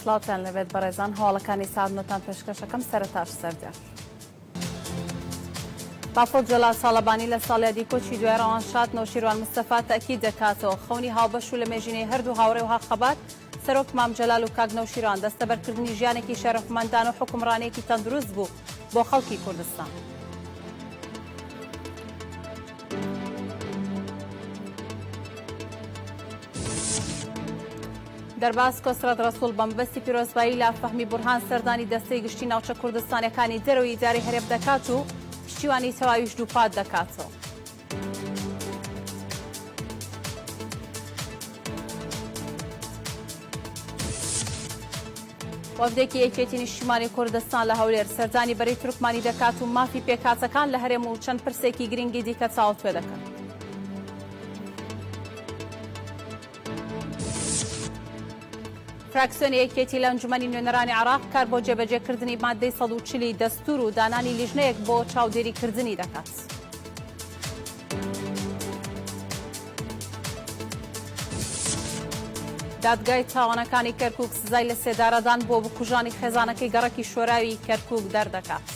سڵاوتان لەبێت بەڕێزان هەواڵەکانی سەعات نۆتان پێشکەشەکەم سەرەتاش سەردێڕ. بافڵ جەلال تاڵەبانی لە ساڵیادی کۆچی دوای ڕەوانشاد نەوشیروان مستەفا تەئکید دەکاتەوە خەونی هاوبەش و لەمێژینەی هەردوو هاوڕێ و هاوخەبات سەرۆک مام جەلال و کاک نەوشیروان دەستەبەرکردنی ژیانێکی شەرەفمەندانە و حوکمڕانییەکی تەندروست بوو بۆ خەڵکی کوردستان. دەرباز کۆسرەت ڕەسوڵ بە مەبەستی پیرۆزبایی لە فەهمی بورهان سەردانی دەستەی گشتی ناوچە کوردستانیەکانی دەرەوەی ئیدارەی هەرێم دەکات و پشتیوانی تەواویش دووپات دەکاتەوە. وەفدێکی یەکێتی نیشتیمانی کوردستان لە هەولێر سەردانی بەرەی تورکمانی دەکات و مافی پێکهاتەکان لە هەرێم و چەند پرسێکی گرنگی دیکە تاوتوێ دەکەن. فراکسیۆنی یەکێتی لە ئەنجومەنی نوێنەرانی عێراق کار بۆ جێبەجێکردنی ماددەی 140 ی دەستوور و دانانی لیژنەیەک بۆ چاودێریکردنی دەکات. دادگای تاوانەکانی کەرکوک سزای لەسێدارەدان بۆ بکوژانی خێزانەکەی گەڕەکی شۆراوی کەرکوک دەردەکات.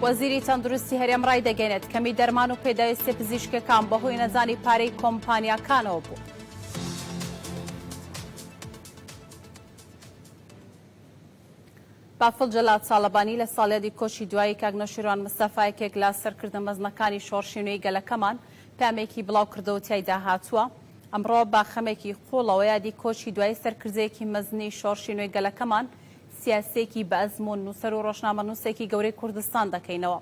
وەزیری تەندروستی هەرێم ڕایدەگەێنێت کەمی دەرمان و پێداویستیە پزیشکەکان بەهۆی نەزانی پارەی کۆمپانیاکانەوە بوو. بافڵ جەلال تاڵەبانی لە ساڵیادی کۆچی دوایی کاک نەوشیروان مستەفا یەکێک لە سەرکردە مەزنەکانی شۆڕشی نوێی گەلەکەمان پەیامێکی بڵاوکردەوە تیایدا هاتووە ئەمڕۆ بە خەمێکی قووڵەوە یادی کۆچی دوایی سەرکردەیەکی مەزنی شۆڕشی نوێی گەلەکەمان سیاسییەکی بە ئەزموون نووسەر و ڕۆژنامەنووسێکی گەورەی کوردستان دەکەینەوە.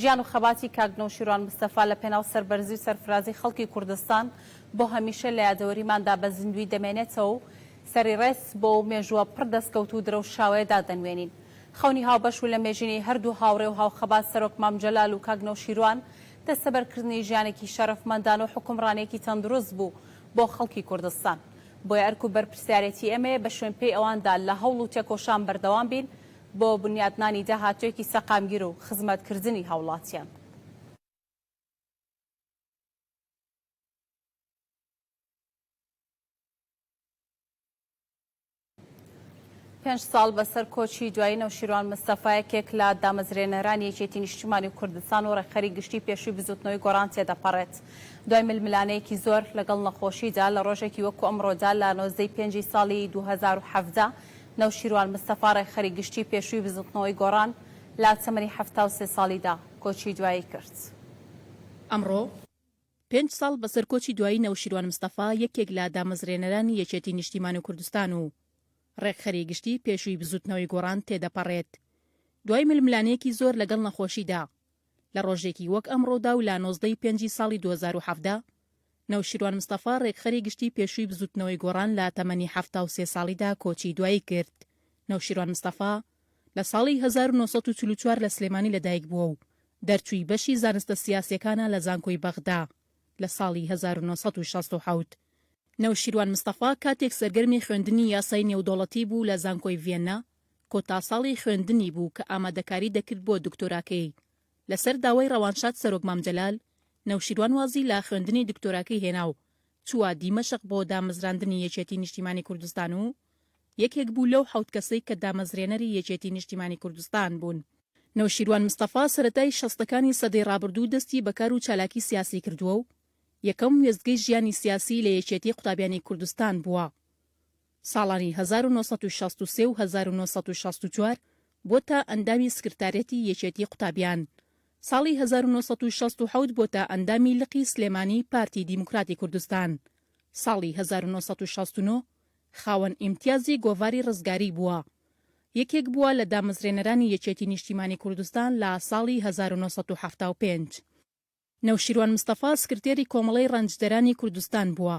ژیان و خەباتی کاک نەوشیروان مستەفا لە پێناو سەربەرزی و سەرفرازی خەڵکی کوردستان بۆ هەمیشە لە یادەوەریماندا بە زیندوویی دەمێنێتەوە و سەری ڕێز بۆ ئەو مێژووە پڕ دەسکەوت و درەوشاوەیە دادەنوێنین. خەونی هاوبەش و لەمێژینەی هەردوو هاوڕێ و هاوخەبات سەرۆک مام جەلال و کاک نەوشیروان دەستەبەرکردنی ژیانێکی شەرەفمەندانە و حوکمڕانییەکی تەندروست بوو بۆ خەڵکی کوردستان. بۆیە ئەرک و بەرپرسیارێتی ئێمەیە بە شوێن پێی ئەواندا لە هەوڵ و تێکۆشان بەردەوام بین بۆ بنیاتنانی داهاتوویەکی سەقامگیر و خزمەتکردنی هاوڵاتیان. پێنج ساڵ بەسەر کۆچی دوایی نەوشیروان مستەفا یەکێک لە دامەزرێنەرانی یەکێتی نیشتیمانی کوردستان و ڕێکخەری گشتی پێشووی بزوتنەوەی گۆڕان تێدەپەڕێت. دوای ململانێیەکی زۆر لەگەڵ نەخۆشیدا لە ڕۆژێکی وەکو ئەمڕۆدا لە 19 ی پێنجی ساڵی 2017 نەوشیروان مستەفا ڕێکخەری گشتی پێشووی بزوتنەوەی گۆڕان لە تەمەنی 73 ساڵیدا کۆچی دوایی کرد. ئەمڕۆ پێنج ساڵ بەسەر کۆچی دوایی نەوشیروان مستەفا یەکێک لە دامەزرێنەرانی یەکێتی نیشتیمان و کوردستان و ڕێکخەری گشتی پێشووی بزووتنەوەی گۆڕان تێدەپەڕێت دوای ململانێیەکی زۆر لەگەڵ نەخۆشیدا لە ڕۆژێکی وەک ئەمڕۆدا و لە 19 ی پێنجی ساڵی 2017 نەوشیروان مستەفا ڕێکخەری گشتی پێشووی بزووتنەوەی گۆڕان لە تەمەنی 73 ساڵیدا کۆچی دوایی کرد نەوشیروان مستەفا لە ساڵی 1944 لە سلێمانی لەدایک بووە و دەرچووی بەشی زانستە سیاسیەکانە لە زانکۆی بەغدا لە ساڵی 1967. نەوشیروان مستەفا کاتێک سەرگەرمی خوێندنی یاسای نێودەوڵەتی بوو لە زانکۆی ڤیەننا، کۆتا ساڵی خوێندنی بوو کە ئامادەکاری دەکرد بۆ دکتۆراکەی، لەسەر داوای ڕەوانشاد سەرۆک مام جەلال، نەوشیروان وازی لە خوێندنی دکتۆراکەی هێنا و چووە دیمەشق بۆ دامەزراندنی یەکێتی نیشتیمانی کوردستان و یەکێک بوو لەو حەوت کەسەی کە دامەزرێنەری یەکێتی نیشتیمانی کوردستان بوون. نەوشیروان مستەفا سەرەتای شەستەکانی سەدەی ڕابردوو دەستی بە کار و چالاکی سیاسی کردووە و یەکەم وێستگەی ژیانی سیاسی لە یەکێتی قوتابیانی کوردستان بووە. ساڵانی 1963 و 1964 بۆتە ئەندامی سکرتاریەتی یەکێتی قوتابیان. ساڵی 1967 بۆتە ئەندامی لقی سلێمانی پارتی دیموکراتی کوردستان. ساڵی 1969 خاوەن ئیمتیازی گۆڤاری ڕزگاری بووە. یەکێک بووە لە دامەزرێنەرانی یەکێتی نیشتیمانی کوردستان لە ساڵی 1975. نەوشیروان مستەفا سکرتێری کۆمەڵەی ڕەنجدەرانی کوردستان بووە.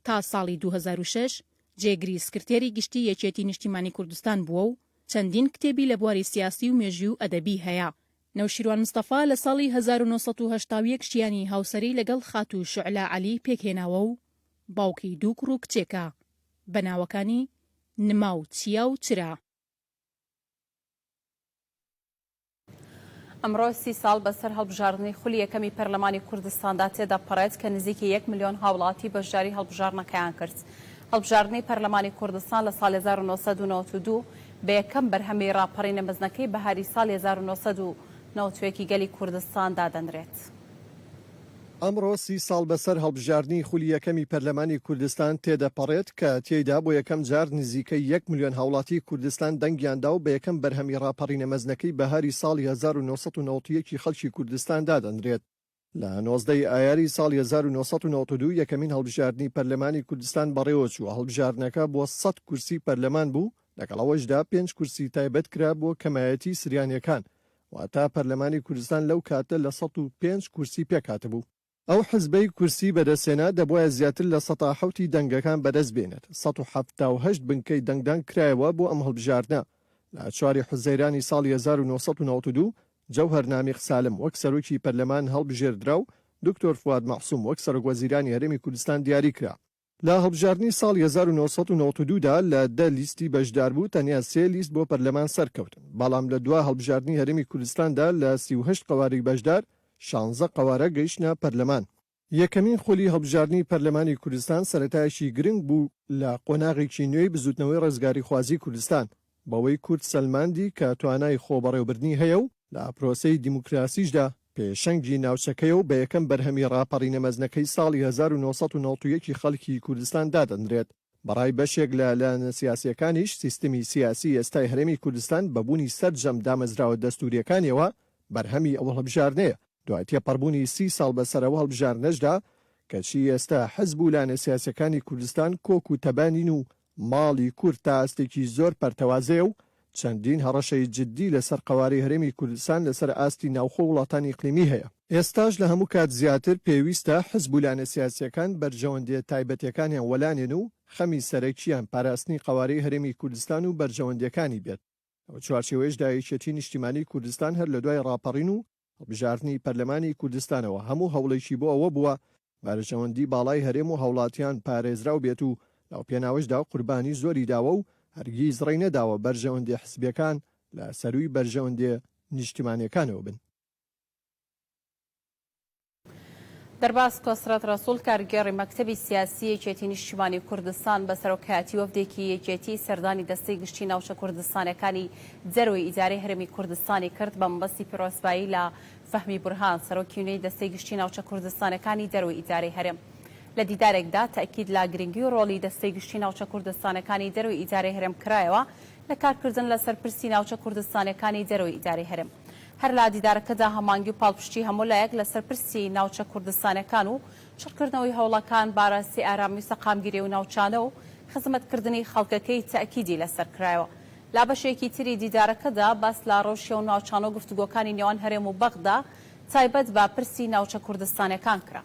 تا ساڵی 2006 جێگری سکرتێری گشتی یەکێتی نیشتیمانی کوردستان بووە و چەندین کتێبی لە بواری سیاسی و مێژووی و ئەدەبی هەیە. نەوشیروان مستەفا لە ساڵی 1981 ژیانی هاوسەری لەگەڵ خاتوو شوعلە عەلی پێکهێناوە و باوکی دوو کوڕ و کچێکە بە ناوەکانی نما و چیا و چرا. ئەمڕۆ سی ساڵ بەسەر هەڵبژاردنی خولی یەکەمی پەرلەمانی کوردستاندا تێدەپەڕێت کە نزیکی یەک ملیۆن هاوڵاتی بەشداری هەڵبژاردنەکەیان کرد. هەڵبژاردنی پەرلەمانی کوردستان لە ساڵی 1992 بە یەکەم بەرهەمی ڕاپەڕینە مەزنەکەی بەهاری ساڵی 1991 ی گەلی کوردستان دادەنرێت. ئەمڕۆ سی ساڵ بەسەر هەڵبژاردنی خولی یەکەمی پەرلەمانی کوردستان تێدەپەڕێت کە تێیدا بۆ یەکەم جار نزیکەی یەک ملیۆن هاوڵاتی کوردستان دەنگیان دا و بە یەکەم بەرهەمی ڕاپەڕینە مەزنەکەی بەهاری ساڵی 1991 ی خەڵکی کوردستان دادەنرێت. لە 19 ی ئایاری ساڵی 1992 یەکەمین هەڵبژاردنی پەرلەمانی کوردستان بەڕێوەچوو، هەڵبژاردنەکە بۆ سەد کورسی پەرلەمان بوو، لەگەڵ ئەوەشدا پێنج کورسی تایبەت کرا بۆ کەمایەتی سریانیەکان، واتە پەرلەمانی کوردستان لەو کاتە لە 105 کورسی پێکهاتبوو. ئەو حزبەی کورسی بەدەستهێنا دەبوایە زیاتر لە سەتا حەوتی دەنگەکان بەدەست بێنێت. 178 بنکەی دەنگدان کرایەوە بۆ ئەم هەڵبژاردنە. لە چواری حوزەیرانی ساڵی 1992 جەوهەر نامیق سالم وەک سەرۆکی پەرلەمان هەڵبژێردرا و دکتۆر فواد مەعسوم وەک سەرۆکوەزیرانی هەرێمی کوردستان دیاریکرا. لە هەڵبژاردنی ساڵی 1992 دا لە دە لیستی بەشداربوو تەنیا سێ لیست بۆ پەرلەمان سەرکەوتن، بەڵام لە دوا هەڵبژاردنی هەرێمی کوردستاندا لە 38 قەوارەی بەشدار، شانزە قەوارە گەیشتنە پەرلەمان. یەکەمین خولی هەڵبژاردنی پەرلەمانی کوردستان سەرەتایەکی گرنگ بوو لە قۆناغێکی نوێی بزووتنەوەی ڕزگاریخوازی کوردستان، بەوەی کورد سەلماندی کە توانای خۆبەڕێوبردنی هەیە و لە پرۆسەی دیموکراسیشدا پێشەنگی ناوچەکەیە و بە یەکەم بەرهەمی ڕاپەڕینە مەزنەکەی ساڵی 1991 ی خەڵکی کوردستان دادەنرێت. بە ڕای بەشێک لە لایەنە سیاسییەکانیش سیستمی سیاسی ئێستای هەرێمی کوردستان بە بوونی سەرجەم دامەزراوە دەستوورییەکانیەوە بەرهەمی ئەو هەڵبژاردنەیە. دوای تێپەڕبوونی سی ساڵ بەسەر ئەو هەڵبژاردنەشدا کەچی ئێستا حزب و لایەنە سیاسییەکانی کوردستان کۆک و تەبا نین و ماڵی کورد تا ئاستێکی زۆر پەرتەوازەیە و چەندین هەڕەشەی جددی لەسەر قەوارەی هەرێمی کوردستان لەسەر ئاستی ناوخۆ و وڵاتانی ئیقلیمی هەیە. ئێستاش لە هەموو کات زیاتر پێویستە حزب و لایەنە سیاسییەکان بەرژەوەندییە تایبەتییەکانیان وەلانێن و خەمی سەرەکییان پاراستنی قەوارەی هەرێمی کوردستان و بەرژەوەندییەکانی بێت. لەو چوارچێوەیەشدا یەکێتی نیشتیمانیی کوردستان هەر لە دوای ڕاپەڕین و هەڵبژاردنی پەرلەمانی کوردستانەوە هەموو هەوڵێکی بۆ ئەوە بووە بەرژەوەندی باڵای هەرێم و هاوڵاتیان پارێزراو بێت و لەو پێناوەشدا قوربانی زۆری داوە و هەرگیز ڕێی نەداوە بەرژەوەندیە حزبیەکان لە سەرووی بەرژەوەندیە نیشتیمانیەکانەوە بن. دەرباز کۆسرەت ڕەسوڵ کارگێڕی مەکتەبی سیاسی یەکێتی نیشتیمانی کوردستان بە سەرۆکایەتی وەفدێکی یەکێتی سەردانی دەستەی گشتی ناوچە کوردستانیەکانی دەرەوەی ئیدارەی هەرێمی کوردستانی کرد بە مەبەستی پیرۆزبایی لە فەهمی بورهان سەرۆکی نوێی دەستەی گشتی ناوچە کوردستانیەکانی دەرەوەی ئیدارەی هەرێم لە دیدارێکدا تەئکید لە گرنگی و ڕۆڵی دەستەی گشتی ناوچە کوردستانیەکانی دەرەوەی ئیدارەی هەرێم کرایەوە لە کارکردن لەسەر پرسی ناوچە کوردستانیەکانی دەرەوەی ئیدارەی هەرێم. هەر لە دیدارەکەدا هەمانگی و پاڵپشتی هەموو لایەک لەسەر پرسی ناوچە کوردستانیەکان و چڕکردنەوەی هەوڵەکان بە ئاراستەی ئارامی و سەقامگیری ئەو ناوچانە و خزمەتکردنی خەڵکەکەی تەئکیدی لەسەر کرایەوە. لە بەشێکی تری دیدارەکەدا باس لە ڕەوشی ئەو ناوچانە و گفتوگۆکانی نێوان هەرێم و بەغدا تایبەت بە پرسی ناوچە کوردستانیەکان کرا.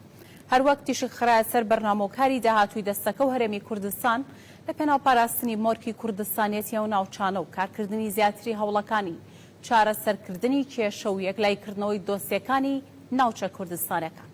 هەروەک تیشک خرایە سەر بەرنامە و کاری داهاتووی دەستەکە و هەرێمی کوردستان لە پێناو پاراستنی مۆرکی کوردستانیەتی ئەو ناوچانە و کارکردنی زیاتری هەوڵەکانی چارەسەرکردنی کێشە و یەکلاییکردنەوەی دۆسیەکانی ناوچە کوردستانەکان.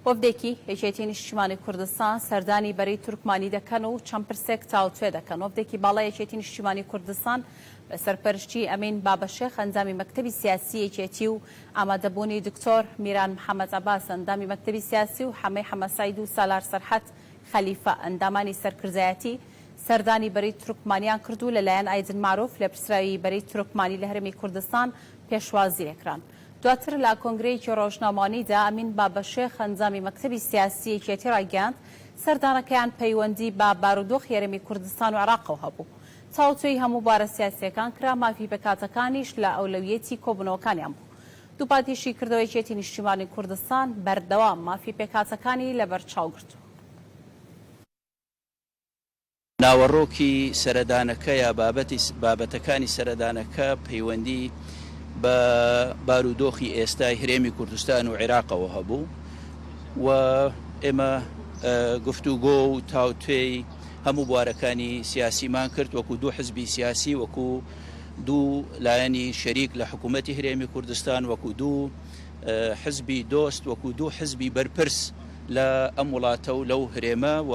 وەفدێکی یەکێتی نیشتیمانی کوردستان سەردانی بەرەی تورکمانی دەکەن و چەند پرسێک تاوتوێ دەکەن. وەفدێکی باڵای یەکێتی نیشتیمانی کوردستان بە سەرپەرشتی ئەمین بابەشێخ ئەندامی مەکتەبی سیاسی یەکێتی و ئامادەبوونی دکتۆر میران محەمەد عەباس ئەندامی مەکتەبی سیاسی و حەمەی حەمەسەعید و سالار سەرحەد خەلیفە ئەندامانی سەرکردایەتی سەردانی بەرەی تورکمانیان کرد و لەلایەن ئایدن مەعروف لێپرسراوی بەرەی تورکمانی لە هەرێمی کوردستان پێشوازی لێکران. دواتر لە کۆنگرەیەکی ڕۆژنامەوانیدا ئەمین بابەشێخ ئەندامی مەکتەبی سیاسی یەکێتی ڕایگەیاند، سەردانەکەیان پەیوەندی بە بارودۆخی هەرێمی کوردستان و عێراقەوە هەبوو. تاوتوێی هەموو بوارە سیاسییەکان کرا، مافی پێکهاتەکانیش لە ئەولەویەتی کۆبوونەوەکانیان بوو. دووپاتیشی کردەوە یەکێتی نیشتیمانی کوردستان بەردەوام مافی پێکهاتەکانی لەبەرچاو گرتووە. ناوەڕۆکی سەردانەکە یا بابەتی بابەتەکانی سەردانەکە پەیوەندی بە بارودۆخی ئێستای هەرێمی کوردستان و عێراقەوە هەبوو و ئێمە گفتوگۆ و تاوتوێی هەموو بوارەکانی سیاسیمان کرد وەکو دوو حزبی سیاسی وەکو دوو لایەنی شەریک لە حکوومەتی هەرێمی کوردستان وەکو دوو حزبی دۆست وەکو دوو حزبی بەرپرس. لە ئەم وڵاتە و لەو هەرێمە و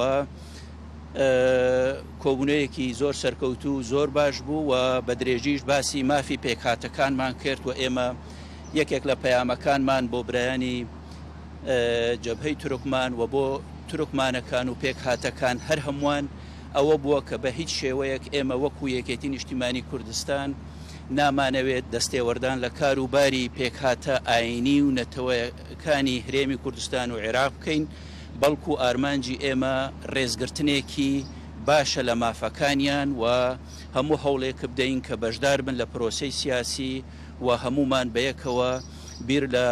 کۆبوونەوەیەکی زۆر سەرکەوتوو و زۆر باش بوو و بە درێژیش باسی مافی پێکهاتەکانمان کرد و ئێمە یەکێک لە پەیامەکانمان بۆ برایانی جەبهەی تورکمان و بۆ تورکمانەکان و پێکهاتەکان هەر هەمووان ئەوە بووە کە بە هیچ شێوەیەک ئێمە وەکو یەکێتی نیشتیمانی کوردستان نامانەوێت دەستێوەردان لە کار و باری پێکهاتە ئاینی و نەتەوەکانی هرێمی کوردستان و عێراق بکەین، بەڵکو ئارمانجی ئێمە ڕێزگرتنێکی باشە لە مافەکانیان و هەموو هەوڵێک بدەین کە بەشدار بن لە پرۆسەی سیاسی و هەموومان بەیەکەوە بیر لە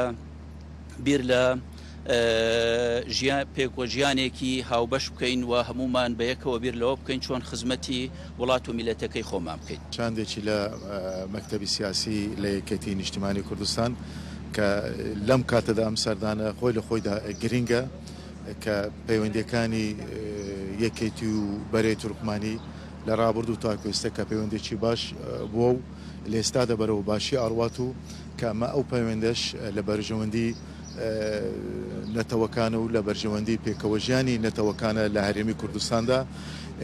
بیر لە پێکوە ژیانێکی هاوبەش بکەین و هەموومان بەیەکەوە بیر لەوە بکەین چۆن خزمەتی وڵات و میللەتەکەی خۆمان بکەین. شاندێکی لە مەکتەبی سیاسی لە یەکێتی نیشتیمانی کوردستان کە لەم کاتەدا ئەم سەردانە خۆی لە خۆیدا گرینگە کە پەیوەندیەکانی یەکێتی و بەرەی تورکمانی لە ڕابردوو تاکو ئێستا کە پەیوەندێکی باش بووە و لە ئێستادا بەرەو باشی ئاڕوات و کە ئەمە ئەو پەیوەندەش لە بەرژەوەندی نەتەوەکانە و لە بەرژەوەندی پێکەوەژیانی نەتەوەکانە لە هەرێمی کوردستاندا.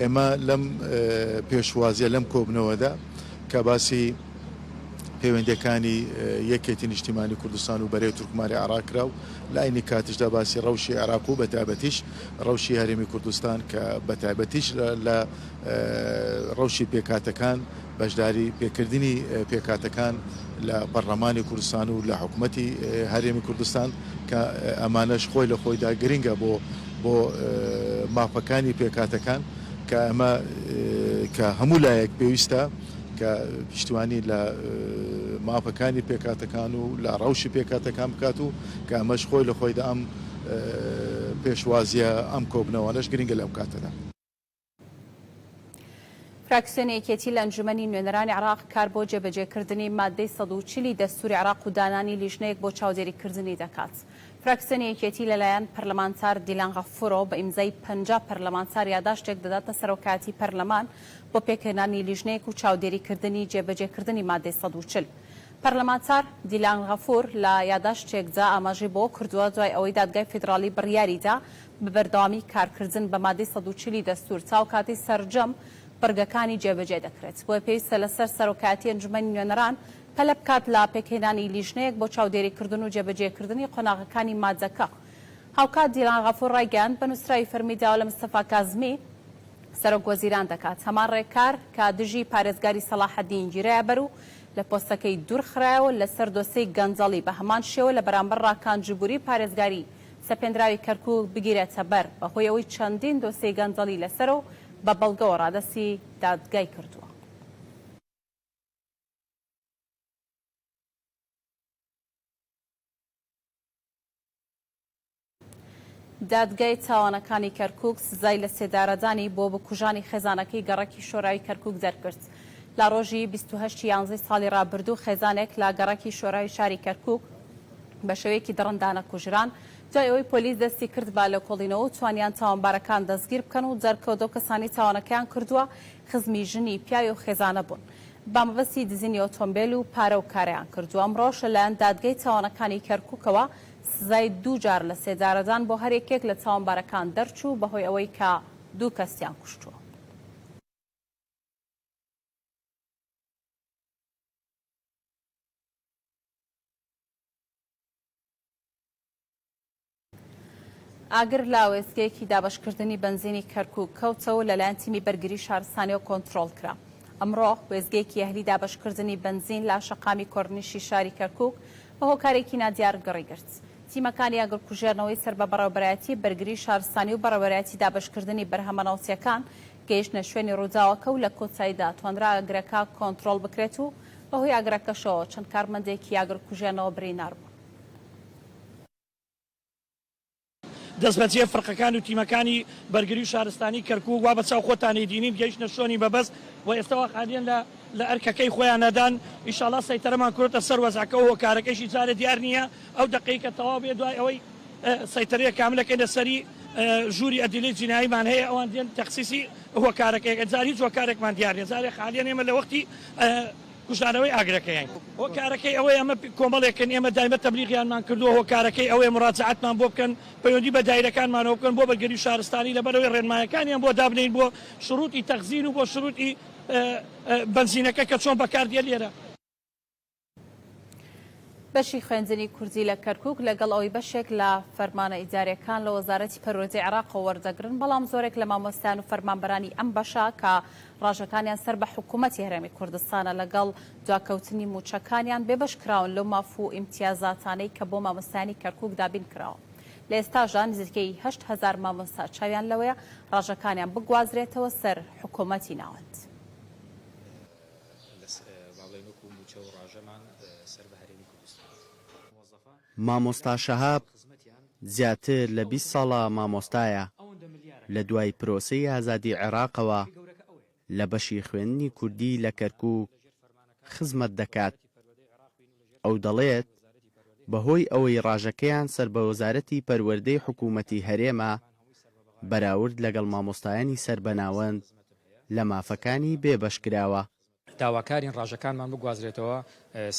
ئێمە لەم پێشوازیە لەم کۆبنەوەدا کە باسی پەیوەندیەکانی یەکێتی نیشتیمانی کوردستان و بەرەی تورکمانی عێراق کرا و لە عەینی کاتیشدا باسی ڕەوشی عێراق و بەتایبەتیش ڕەوشی هەرێمی کوردستان کە بەتایبەتیش لە ڕەوشی پێکهاتەکان بەشداری پێکردنی پێکهاتەکان لە پەرلەمانی کوردستان و لە حکومەتی هەرێمی کوردستان کە ئەمانەش خۆی لە خۆیدا گرنگە بۆ بۆ مافەکانی پێکهاتەکان کە ئەمە کە هەموو لایەک پێویستە کە پشتیوانی لە مافەکانی پێکهاتەکان و لە ڕەوشی پێکهاتەکان بکات و کە ئەمەش خۆی لە خۆیدا ئەم پێشوازیە ئەم کۆبنەوانەش گرنگە لەم کاتەدا. فراکسیۆنی یەکێتی لە ئەنجومەنی نوێنەرانی عێراق کار بۆ جێبەجێکردنی ماددەی 140 ی دەستوری عێراق و دانانی لیژنەیەک بۆ چاودێریکردنی دەکات. فراکسیۆنی یەکێتی لەلایەن پەرلەمانتار دیلان غەفورەوە بە ئیمزای 50 پەرلەمانتار یاداشتێک دەداتە سەرۆکایەتی پەرلەمان بۆ پێکهێنانی لیژنەیەک و چاودێریکردنی جێبەجێکردنی ماددەی 140. پەرلەمانتار دیلان غەفور لە یاداشتێکدا ئاماژەی بەوە کردووە، دوای ئەوەی دادگای فیدراڵی بڕیاریدا بە بەردەوامی کارکردن بە مادەی 140 ی دەستوور تاو کاتەی سەرجەم بڕگەکانی جێبەجێ دەکرێت، بۆیە پێویستە لەسەر سەرۆکایەتی ئەنجومەنی نوێنەران پەلە بکات لە پێکهێنانی لیژنەیەک بۆ چاودێریکردن و جێبەجێکردنی قۆناغەکانی مادەکە. هاوکات دیلان غەفور ڕایگەیاند، بە نووسراوی فەرمی داوا لە مستەفا کازمی، سەرۆک وەزیران دەکات. هەمان ڕێکار کە دژی پارێزگاری سەڵاحەدین گیرایە بەر و لە پۆستەکەی دوورخرایەوە لەسەر دۆسێی گەندەڵی بە هەمان شێوە لە بەرامبەر ڕاکان جبوری پارێزگاری سەپێندراوی کەرکوک بگیرێتە بەر بەهۆی ئەوەی چەندین دۆسێی گەندەڵی لەسەرە و بە بەڵگەوە ڕادەستی دادگای کردووە. دادگای تاوانەکانی کەرکوک سزای لەسێدارەدانی بۆ بکوژانی خێزانەکەی گەڕەکی شۆراوی کەرکوک دەرکرد. لە ڕۆژی 28 یانزەی ساڵی ڕابردوو خێزانێک لە گەڕەکی شۆراوی شاری کەرکوک بە شێوەیەکی دڕندانە کوژران، دوای ئەوەی پۆلیس دەستی کرد بە لێکۆڵینەوە و توانیان تاوانبارەکان دەستگیر بکەن و دەرکەوت ئەو کەسانەی تاوانەکەیان کردووە خزمی ژنی پیاوی ئەو خێزانە بوون بە مەبەستی دزینی ئۆتۆمبێل و پارە و کارەیان کردووە. ئەمڕۆش لەلایەن دادگای تاوانەکانی کەرکوکەوە سزای دوو جار لەسێدارەدان بۆ هەر یەکێک لە تاوانبارەکان دەرچوو بەهۆی ئەوەی کە دوو کەسیان کوشتووە. ئاگر لە وێستگەیەکی دابەشکردنی بەنزینی کەرکوک کەوتەوە و لەلایەن تیمی بەرگری شارستانیەوە کۆنترۆڵکرا. ئەمڕۆ وێستگەیەکی ئەهلی دابەشکردنی بەنزین لە شەقامی کۆرنیشی شاری کەرکوک بە هۆکارێکی نادیار گڕی گرت. تیمەکانی ئاگرکوژێنەوەی سەر بە بەڕێوەبەرایەتی بەرگری شارستانی و بەڕێوەبەرایەتی دابەشکردنی بەرهەمە نەوتییەکان گەیشتنە شوێنی ڕووداوەکە و لە کۆتاییدا توانرا ئاگرەکە کۆنترۆڵ بکرێت و بەهۆی ئاگرەکەشەوە چەند کارمەندێکی ئاگرکوژێنەوە بریندار بوون. دەستبەجێ فرقەکان و تیمەکانی بەرگری و شارستانی کەرکوک وا بە چاو خۆتان ئەیبینین گەیشتنە شۆنی مەبەست و ئێستا وا خالیەن لە لە ئەرکەکەی خۆیان ئەدان ئیشاڵا سەیتەرەمان کرۆتە سەر وەزعەکە و هۆکارەکەیشی جارێ دیار نییە ئەو دەقەی کە تەواو بێ دوای ئەوەی سەیتەرەیە کاملەکەینە سەری ژووری ئەدیلەی جیناییمان هەیە ئەوان دێن تەخسیسی هۆکارەکەی ئەکەن جار هیچ هۆکارێکمان دیار نییە جارێ خالیەن ئێمە لە وەختی. کوژانەوەی ئاگرەکەین. هۆکارەکەی ئەوەیە ئەمە کۆمەڵێکن ئێمە دایمە تەبلیغیانمان کردووە هۆکارەکەی ئەوەیە موراجەعەتمان بۆ بکەن پەیوەندی بە دایرەکانمانەوە بکەن بۆ بەرگری شارستانی لەبەرئەوەی ڕێنمایەکانیان بۆ دابنێین بۆ شروتی تەخزین و بۆ شروتی بەنزینەکە کە چۆن بەکاردێ لێرە. بەشی خوێندنی کوردی لە کەرکوک لەگەڵ ئەوەی بەشێک لە فەرمانە ئیداریەکان لە وەزارەتی پەروەردەی عێراقەوە وەردەگرن، بەڵام زۆرێک لە مامۆستایان و فەرمانبەرانی ئەم بەشە کە ڕاژەکانیان سەر بە حکوومەتی هەرێمی کوردستانە لەگەڵ دواکەوتنی مووچەکانیان بێبەش کراون لەو ماف و ئیمتیازاتانەی کە بۆ مامۆستایانی کەرکوک دابین کراوە. لە ئێستاشدا نزیکەی 8000 مامۆستا چاویان لەوەیە ڕاژەکانیان بگوازرێتەوە سەر حکوومەتی ناوەند. مامۆستا شەهاب زیاتر لە 20 ساڵە مامۆستایە، لە دوای پرۆسەی ئازادی عێراقەوە لە بەشی خوێندنی کوردی لە کەرکووک خزمەت دەکات. ئەو دەڵێت، بەهۆی ئەوەی ڕاژەکەیان سەر بە وەزارەتی پەروەردەی حکوومەتی هەرێمە، بەراورد لەگەڵ مامۆستایانی سەر بە ناوەند لە مافەکانی بێبەشکراوە. داواکارین ڕاژەکانمان بگوازرێتەوە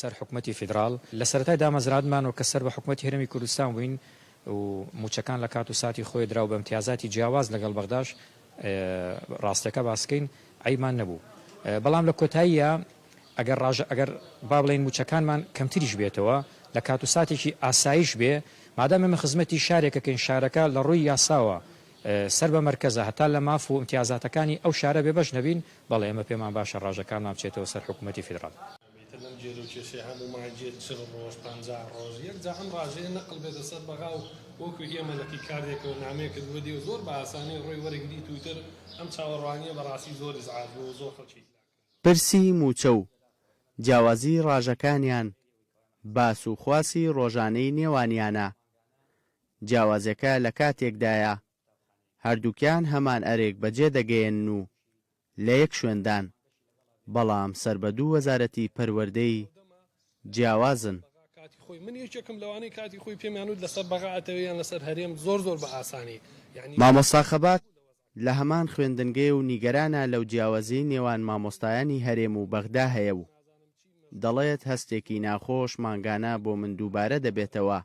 سەر حکومەتی فیدراڵ. لە سەرەتای دامەزراندنمانەوە کە سەر بە حکومەتی هەرێمی کوردستان بووین و مووچەکان لە کات و ساتی خۆی درا و بە ئیمتیازاتی جیاواز لەگەڵ بەغداش ڕاستیەکە باسکەین عەیبمان نەبوو. بەڵام لە کۆتاییا ئەگەر ڕاژە ئەگەر با بڵێین مووچەکانمان کەمتریش بێتەوە لە کات و ساتێکی ئاسایش بێ مادام ئێمە خزمەتی شارێکەکەین شارەکە لە ڕووی یاساوە سەر بە مەرکەزە هەتا لە ماف و ئیمتیازاتەکانی ئەو شارە بێبەش نەبین بەڵێ ئێمە پێمان باشە ڕاژەکانمان بچێتەوە سەر حکوومەتی فیدراڵ. ئیتر لەم گێرە و کێشەیە هەموو مانگێ 40 ڕۆژ 50 ڕۆژ یەک جا ئەم ڕاژەیە نەقل بێتە سەر بەغا و وەکو ئێمە لە پیکاردێکەوە نامەیەکت بۆ دێ و زۆر بە ئاسانی ڕۆی وەرەگریت و ئیتر ئەم چاوەڕوانییە بەڕاستی زۆر ئیزعاج بوو و زۆر خەڵکی هیلاک کرد. پرسی مووچە و جیاوازی ڕاژەکانیان باس و خواسی ڕۆژانەی نێوانیانە، جیاوازیەکە لە کاتێکدایە هەردووکیان هەمان ئەرک بەجێ دەگەیەنن و لە یەک شوێندان، بەڵام سەر بە دوو وەزارەتی پەروەردەی جیاوازن. مامۆستا خەبات لە هەمان خوێندنگەیە و نیگەرانە لەو جیاوازیەی نێوان مامۆستایانی هەرێم و بەغدا هەیە و دەڵێت هەستێکی ناخۆش مانگانە بۆ من دووبارە دەبێتەوە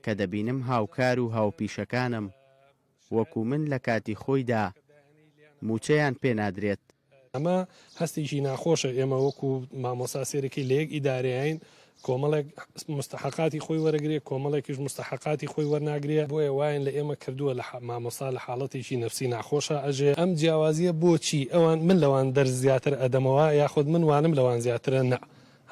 کە دەبینم هاوکار و هاوپیشەکانم وەکو من لە کاتی خۆیدا مووچەیان پێ نادرێت. ئەمە هەستێکی ناخۆشە ئێمە وەکو مامۆستا سێرەکی لە یەک ئیدارەیین کۆمەڵێک مستحقاتی خۆی وەرەگرێ کۆمەڵێکیش مستحقاتی خۆی وەرناگرێ بۆیە وایان لە ئێمە کردووە لە مامۆستا لە حاڵەتێکی نەفسی ناخۆشا ئەژێ ئەم جیاوازیە بۆچی ئەوان من لەوان دەرس زیاتر ئەدەمەوە یاخود من وانم لەوان زیاترە نا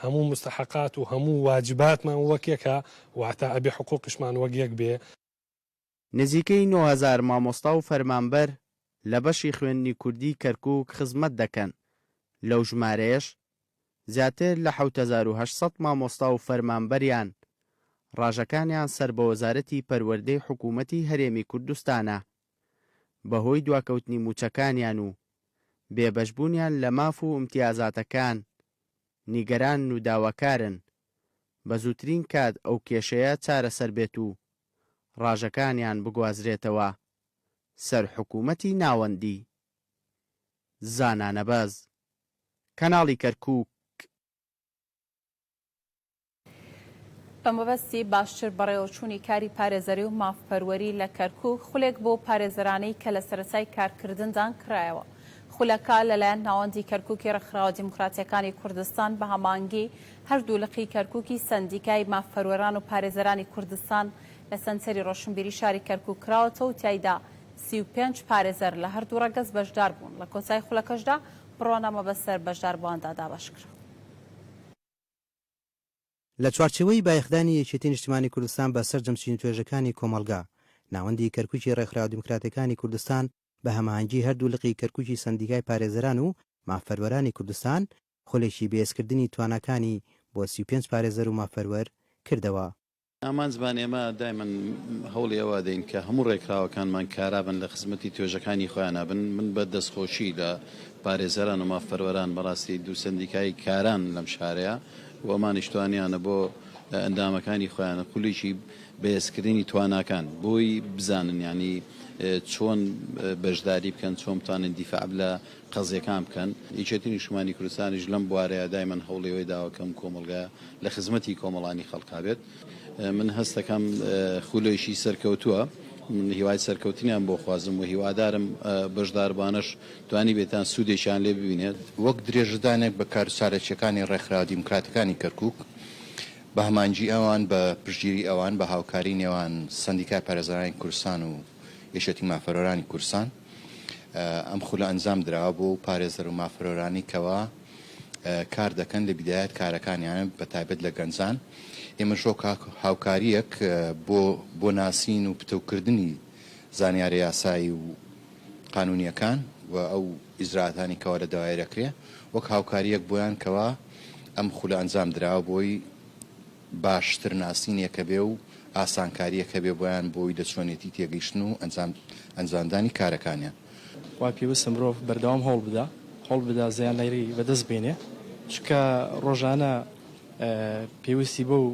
هەموو مستحقات و هەموو واجباتمان وەک یەکە واتە ئەبێ حقوقیشمان وەک یەک بێ. نزیکەی 9000 مامۆستا و فەرمانبەر لە بەشی خوێندنی کوردیی کەرکووک خزمەت دەکەن، لەو ژمارەیەش زیاتر لە 7800 مامۆستا و فەرمانبەریان ڕاژەکانیان سەر بە وەزارەتی پەروەردەی حکوومەتی هەرێمی کوردستانە، بەهۆی دواکەوتنی مووچەکانیان و بێبەشبوونیان لە ماف و ئیمتیازاتەکان نیگەرانن و داواکارن بە زووترین کات ئەو کێشەیە چارەسەر بێت و ڕاژەکانیان بگوازرێتەوە سەر حکوومەتی ناوەندی. زانا نەبەز، کەناڵی کەرکووک. بە مەبەستی باشتر بەڕێوەچوونی کاری پارێزەری و مافپەروەری لە کەرکووک، خولێک بۆ پارێزەرانەی کە لە سەرەتای کارکردندان کرایەوە. خولەکە لەلایەن ناوەندی کەرکووکی ڕێکخراوە دیموکراتییەکانی کوردستان بە هەماهەنگی هەردوو لقی کەرکووکی سەندیکای مافپەروەران و پارێزەرانی کوردستان لە سەنتەری ڕۆشنبیری شاری کەرکووک کراوەتەوە و تیایدا 35 پارێزەر لە هەردوو ڕەگەز بەشداربوون، لە کۆتایی خولەکەشدا بڕوانامە بەسەر بەشداربوواندا دابەشکرا. لە چوارچێوەی بایەخدانی یەکێتی نیشتیمانی کوردستان بە سەرجەم چین و توێژەکانی کۆمەڵگا، ناوەندی کەرکوکی ڕێکخراوە دیموکراتیەکانی کوردستان بە هەماهەنگی هەردوو لقی کەرکوکی سەندیکای پارێزەران و مافپەروەرانی کوردستان، خولێکی بەهێزکردنی تواناکانی بۆ 35 پارێزەر و مافپەروەر کردەوە. ئامانجمان ئێمە دایمەن هەوڵی ئەوە دەین کە هەموو ڕێکخراوەکانمان کارا بن لە خزمەتی توێژەکانی خۆیانا بن، من بە دەستخۆشی لە پارێزەران و مافپەروەران بەڕاستی دوو سەندیکای کاران لەم شارەیا و ئەمانیش توانیانە بۆ. ئەندامەکانی خۆیان خولێکی بەهێزکردنی تواناکان بۆی بزانن یانی چۆن بەشداری بکەن چۆن بتوانن دیفاع لە قەزیەکان بکەن. یەکێتی نیشتمانی کوردستانیش لەم بوارەیا دایمەن هەوڵی ئەوەی داوە کە ئەم کۆمەڵگایە لە خزمەتی کۆمەڵانی خەڵکا بێت. من هەست دەکەم خولێکی سەرکەوتووە. من هیوای سەرکەوتنیان بۆ خوازم و هیوادارم بەشداربوانەش توانیبێتان سوودێکیان لێ ببینێت. وەک درێژەدانێک بە کاروچالاکییەکانی ڕێکخراوە دیموکراتەکانی کەرکووک، بە هەماهەنگی ئەوان، بە پشتگیری ئەوان، بە هاوکاری نێوان سەندیکای پارێزەرانی کوردستان و یەکێتی مافپەروەرانی کوردستان ئەم خولە ئەنجام دراوە بۆ ئەو پارێزەر و مافپەروەرانەی کەوا کار دەکەن لە بیدایەت کارەکانیان بە تایبەت لە گەنجان ئێمەش وەک هاوکارییەک بۆ بۆ ناسین و پتەوکردنی زانیارە یاسایی و قانونییەکان و ئەو ئیجرائاتانی کەوا لە دەوایرە کرێ وەک هاوکارییەک بۆیان کەوا ئەم خولە ئەنجام دراوە بۆی باشتر ناسینێک هەبێ و ئاسانکارییەک هەبێ بۆیان بۆی لە چۆنێتی تێگەیشتن و ئەنجام ئەنجامدانی کارەکانیان. وا پێویستە مرۆڤ بەردەوام هەوڵ بدا هەوڵ بدا زانیاری بەدەست بێنێ چونکە ڕۆژانە پێویستی بەو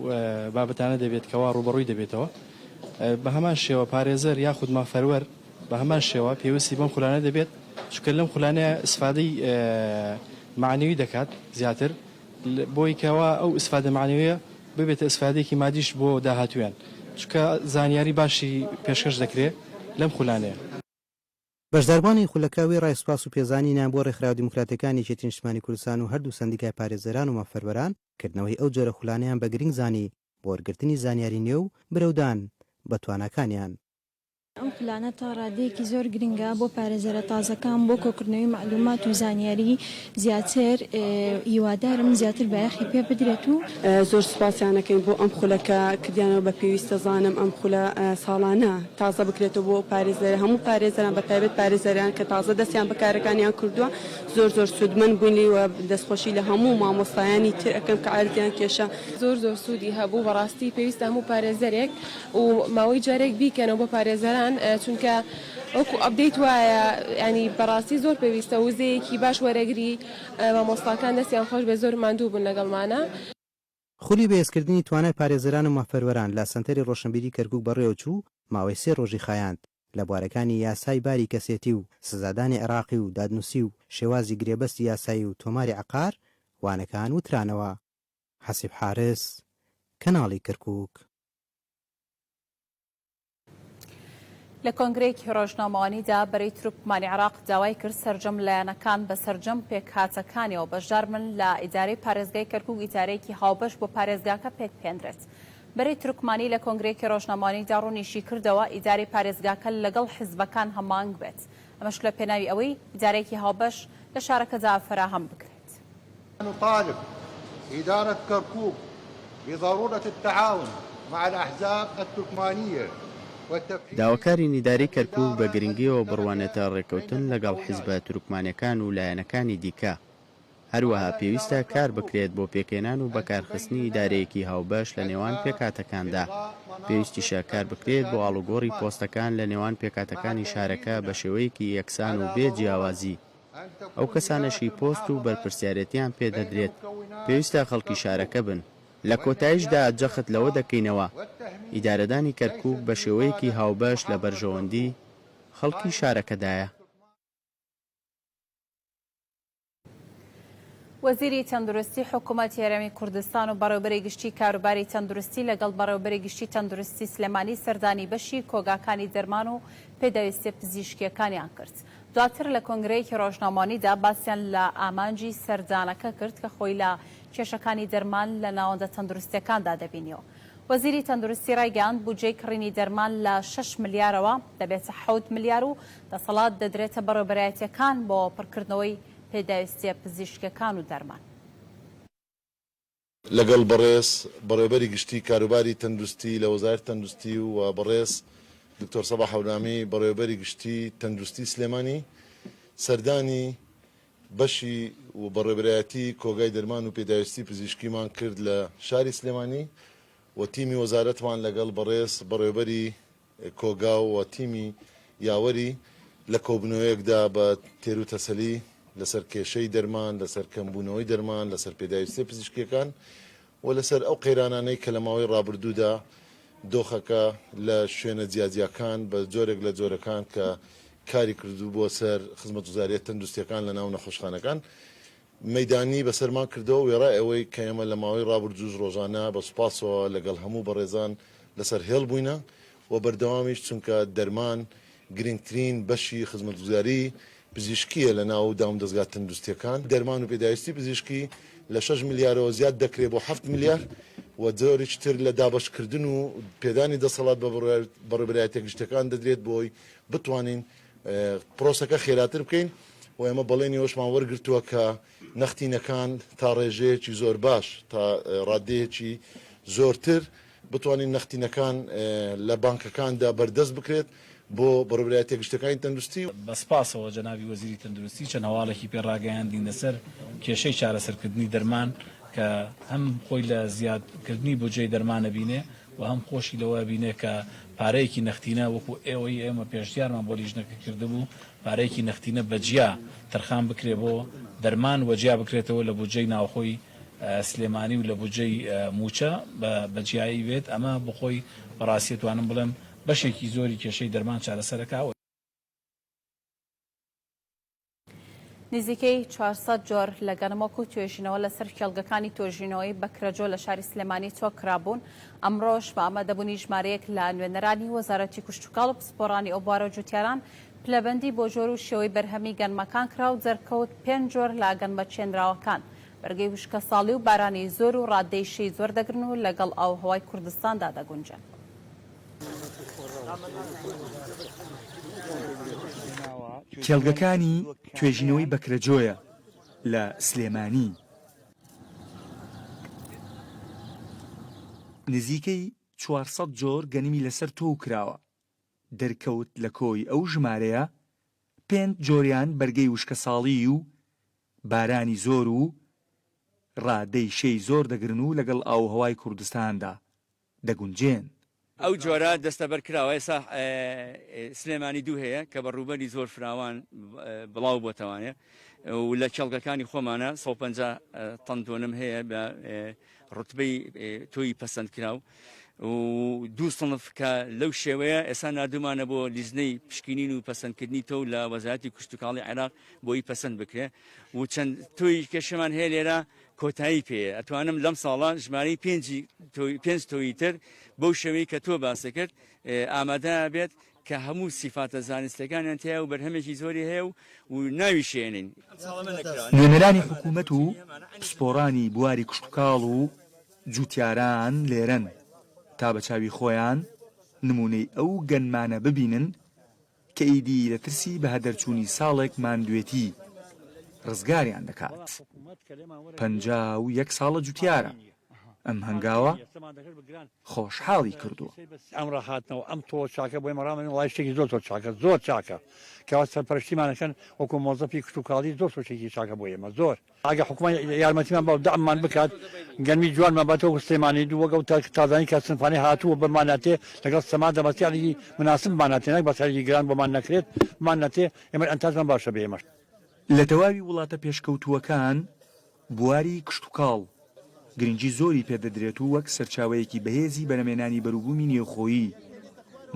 بابەتانە دەبێت کەوا ڕووبەڕووی دەبێتەوە بە هەمان شێوە پارێزەر یاخود مافپەروەر بە هەمان شێوە پێویستی بەم خولانە دەبێت چونکە لەم خولانەیە ئیسفادەی مەعنەوی دەکات زیاتر بۆی کەوا ئەو ئیسفادە مەعنەویە ببێتە ئیسفادەیەکی مادیش بۆ داهاتوویان چونکە زانیاری باشی پێشکەش دەکرێت لەم خولانەیە. بەشداربووانی خولەکە وێڕای سوپاس و پێزانینیان بۆ ڕێکخراوە دیموکراتیەکانی یەکێتی نیشتمانی کوردستان و هەردوو سەندیکای پارێزەران و مافپەروەران، کردنەوەی ئەو جۆرە خولانەیان بە گرنگ زانی بۆ وەرگرتنی زانیاری نوێ و برەودان بە تواناکانیان. ئەم خولانە تا ڕادەیەکی زۆر گرنگە بۆ پارێزەرە تازەکان بۆ کۆکردنەوەی مەعلومات و زانیاری زیاتر، هیوادارم زیاتر بایەخی پێ بدرێت و. زۆر سوپاسیان ئەکەین بۆ ئەم خولە کە کردیانەوە بە پێویست دەزانم ئەم خولە ساڵانە تازە بکرێتەوە بۆ پارێزەر هەموو پارێزەران بە تایبەت پارێزەران کە تازە دەستیان بە کارەکانیان کردووە زۆر زۆر سوودمەند بووین لێی و دەستخۆشی لە هەموو مامۆستایانی تر ئەکەم کە عەرزیان کێشا. زۆر زۆر سوودی هەبوو بەڕاستی پێویستە هەموو پارێزەرێک و ماوەی جارێک بیکەنەوە بۆ پارێزەران چونکە وەکو update وایە ینی بەڕاستی زۆر پێویستە وزەیەکی باش وەرەگری مامۆستاکان دەستیان خۆش بێ زۆر ماندوو بوون لەگەڵمانە. خولی بەهێزکردنی توانای پارێزەران و مافپەروەران لە سەنتەری ڕۆشنبیری کەرکوک بەڕێوەچوو، ماوەی سێ ڕۆژی خایاند، لە بوارەکانی یاسای باری کەسێتی و سزادانی عێراقی و دادنوسی و شێوازی گرێبەستی یاسایی و تۆماری عەقار وانەکان وترانەوە. حەسیب حارس، کەناڵی کەرکوک. لە کۆنگرەیەکی ڕۆژنامەوانیدا بەرەی تورکمانی عێراق داوای کرد سەرجەم لایەنەکان بە سەرجەم پێکهاتەکانیەوە بەشداربن لە ئیدارەی پارێزگای کەرکوک ئیدارەیەکی هاوبەش بۆ پارێزگاکە پێکبهێنرێت. بەرەی تورکمانی لە کۆنگرەیەکی ڕۆژنامەوانیدا ڕوونیشی کردەوە ئیدارەی پارێزگاکە لەگەڵ حزبەکان هەماهەنگ بێت ئەمەش لە پێناوی ئەوەی ئیدارەیەکی هاوبەش لە شارەکەدا فەراهەم بکرێت. نطالب إدارة كركوك بضرورة التعاون مع الأحزاب التركمانية وتفعيل داواکارین ئیدارەی کەرکوک بە گرنگییەوە بڕوانێتە ڕێککەوتن لەگەڵ حیزبە تورکمانەکان و لایەنەکانی دیکە، هەروەها پێویستە کار بکرێت بۆ پێکهێنان و بەکارخستنی ئیدارەیەکی هاوبەش لە نێوان پێکهاتەکاندا، پێویستیشە کار بکرێت بۆ ئاڵوگۆڕی پۆستەکان لە نێوان پێکهاتەکانی شارەکە بە شێوەیەکی یەکسان و بێ جیاوازی. ئەو کەسانەشی پۆست و بەرپرسیارێتیان پێ دەدرێت پێویستە خەڵکی شارەکە بن. لە کۆتایشدا جەخت لەوە دەکەینەوە ئیدارەدانی کەرکوک بە شێوەیەکی هاوبەش لە بەرژەوەندی خەڵکی شارەکەدایە. وەزیری تەندروستی حکوومەتی هەرێمی کوردستان و بەڕێوەبەری گشتی کاروباری تەندروستی لەگەڵ بەڕێوەبەری گشتی تەندروستی سلێمانی سەردانی بەشی کۆگاکانی دەرمان و پێداویستیە پزیشکییەکانیان کرد. دواتر لە کۆنگرەیەکی ڕۆژنامەوانیدا باسیان لە ئامانجی سەردانەکە کرد کە خۆی لە کێشەکانی دەرمان لە ناوەندە تەندروستییەکاندا دەبینیەوە. وەزیری تەندروستی ڕایگەیاند، بودجەی کڕینی دەرمان لە شەش ملیارەوە دەبێتە حەوت ملیار و دەسەڵات دەدرێتە بەڕێوەبەرایەتییەکان بۆ پڕکردنەوەی پێداویستییە پزیشکییەکان و دەرمان. لەگەڵ بەڕێز بەڕێوەبەری گشتی کاروباری تەندروستی لە وەزارەتی تەندروستی و بەڕێز دکتۆر سەباح هەورامی بەڕێوەبەری گشتی تەندروستی سلێمانی سەردانی بەشی و بەڕێوەبەرایەتی کۆگای دەرمان و پێداویستی پزیشکیمان کرد لە شاری سلێمانی و تیمی وەزارەتمان لەگەڵ بەڕێز بەڕێوەبەری کۆگا و تیمی یاوەری لە کۆبوونەوەیەکدا بە تێروتەسەلی لەسەر کێشەی دەرمان، لەسەر کەمبوونەوەی دەرمان، لەسەر پێداویستییە پزیشکییەکان. و لەسەر ئەو قەیرانانەی کە لە ماوەی ڕابردوودا دۆخەکە لە شوێنە جیاجیاکان بە جۆرێک لە جۆرەکان کە کاری کردوو بۆ سەر خزمەتگوزارییە تەندروستییەکان لە ناو نەخۆشخانەکان مەیدانی بەسەرمان کردەوە، وێڕای ئەوەی کە ئێمە لە ماوەی ڕابردووش ڕۆژانە بە سوپاسەوە لەگەڵ هەموو بەڕێزان لەسەر هێڵ بووینە و بەردەوامیش چونکە دەرمان گرنگترین بەشی خزمەتگوزاری پزیشکییە لە ناو دامودەزگا تەندروستییەکان، دەرمان و پێداویستی پزیشکی لە شەش ملیارەوە زیاد دەکرێت بۆ حەفت ملیار و جۆرێکی تر لە دابەشکردن و پێدانی دەسەڵات بە بەڕێوەبەرایەتیە گشتیەکان دەدرێت بۆی بتوانین پرۆسەکە خێراتر بکەین و ئێمە بەڵێنی ئەوەشمان وەرگرتووە کە نەختینەکان تا ڕێژەیەکی زۆر باش تا ڕادەیەکی زۆرتر بتوانین نەختینەکان لە بانکەکاندا بەردەست بکرێت بۆ بەڕێوەبەرایەتیە گشتیەکانی تەندروستی. بە سپاسەوە جەنابی وەزیری تەندروستی چەند هەواڵێکی پێ ڕاگەیاندین لەسەر کێشەی چارەسەرکردنی دەرمان کە هەم خۆی لە زیاد کردنی بودجەی دەرمان ئەبینێ و هەم خۆشی لەوە ئەبینێ کە پارەیەکی نەختینە وەکو ئێوەی ئێمە پێشنیارمان بۆ لیژنەکە کردبوو پارەیەکی نەختینە بە جیا تەرخان بکرێ بۆ دەرمان و جیا بکرێتەوە لە بودجەی ناوخۆی سلێمانی و لە بودجەی مووچە بە جیایی بێت ئەمە بۆخۆی بەڕاستی ئەتوانم بڵێم بەشێکی زۆری کێشەی دەرمان چارەسەرەکا. نزیکەی 400 جۆر لە گەنمۆک و توێژینەوە لەسەر کێڵگەکانی تۆژینەوەی بەکرەجۆ لە شاری سلێمانی چۆک کرابوون، ئەمڕۆش بە ئامادەبوونی ژمارەیەک لە نوێنەرانی وەزارەتی کشتوکاڵ و پسپۆڕانی ئەو بوارە و جوتیاران پلەبەندی بۆ جۆر و شێوەی بەرهەمی گەنمەکان کرا و دەرکەوت پێنج جۆر لە گەنمە چێنراوەکان بەرگەی وشکەساڵی و بارانی زۆر و ڕاددەی شێی زۆر دەگرن و لەگەڵ ئاووهەوای کوردستاندا دەگونجێن. کێڵگەکانی توێژینەوەی بەکرەجۆیە لە سلێمانی. نزیکەی 400 جۆر گەنمی لەسەر تۆو کراوە، دەرکەوت لە کۆی ئەو ژمارەیە پێنج جۆریان بەرگەی وشکەساڵیی و بارانی زۆر و ڕادەی شێی زۆر دەگرن و لەگەڵ ئاووهەوای کوردستاندا دەگونجێن. ئەو جۆرە دەستەبەر کراوە ئێستا سلێمانی دوو هەیە کە بە ڕووبەری زۆر فراوان بڵاو بۆتەوانێ و لە کێڵگەکانی خۆمانە 150 تەن دۆنم هەیە بە ڕوتبەی تۆی پەسەند کراو و دوو سنف کە لەو شێوەیە ئێستا نردومانە بۆ لیژنەی پشکنین و پەسەندکردنی تۆ لە وەزارەتی کشتتوکاڵی عێراق بۆی پەسەند بکرێ و چەند تۆی کێشەمان هەیە لێرە کۆتایی پێیە ئەتوانم لەم ساڵە ژمارەی پێنجی پێنج تۆیی تر بەو شێوەی کە تۆ باست کرد ئامادە بێت کە هەموو سیفاتە زانستیەکانیان تیایە و بەرهەمێکی زۆری هەیە و و ناویشێنین. نوێنەرانی حکوومەت و پسپۆڕانی بواری کشتوکاڵ و جووتیاران لێرەن تا بە چاوی خۆیان نموونەی ئەو گەنمانە ببینن کە ئیدی لە ترسی بەهەدەرچوونی ساڵێک ماندوێتی ڕزگاریان دەکات. 51 ساڵە جوتیارە، ئەم هەنگاوە خۆشحاڵی کردووە. ئەم ڕاهاتنەوە ئەم تۆ چاکە بۆ ئێمە ڕامەنین وڵای شتێکی زۆر زۆر چاکە زۆر چاکە کەوا سەرپەرشتیمان ئەکەن وەکو مۆزەفی کشتوکاڵی زۆر زۆر شتێکی چاکە بۆ ئێمە زۆر ئەگەر حکومەت یارمەتیمان با و دەعممان بکات گەنمی جوانمان باتەوە وەکو سلێمانی دوو وەک ئەو تازانەی کە سنفانەی هاتووە بماناتێ لەگەڵ سەمادا بە سعرێکی مناسب بماناتێ نەک بە سعرێکی گران بۆمان نەکرێت بماناتێ ئێمە ئەنتاجمان باشە بێ ئێمەش. لە تەواوی وڵاتە پێشکەوتووەکان بواری کشتوکاڵ گرنگی زۆری پێدەدرێت و وەک سەرچاوەیەکی بەهێزی بەرهەمێنانی بەروبوومی نێوخۆیی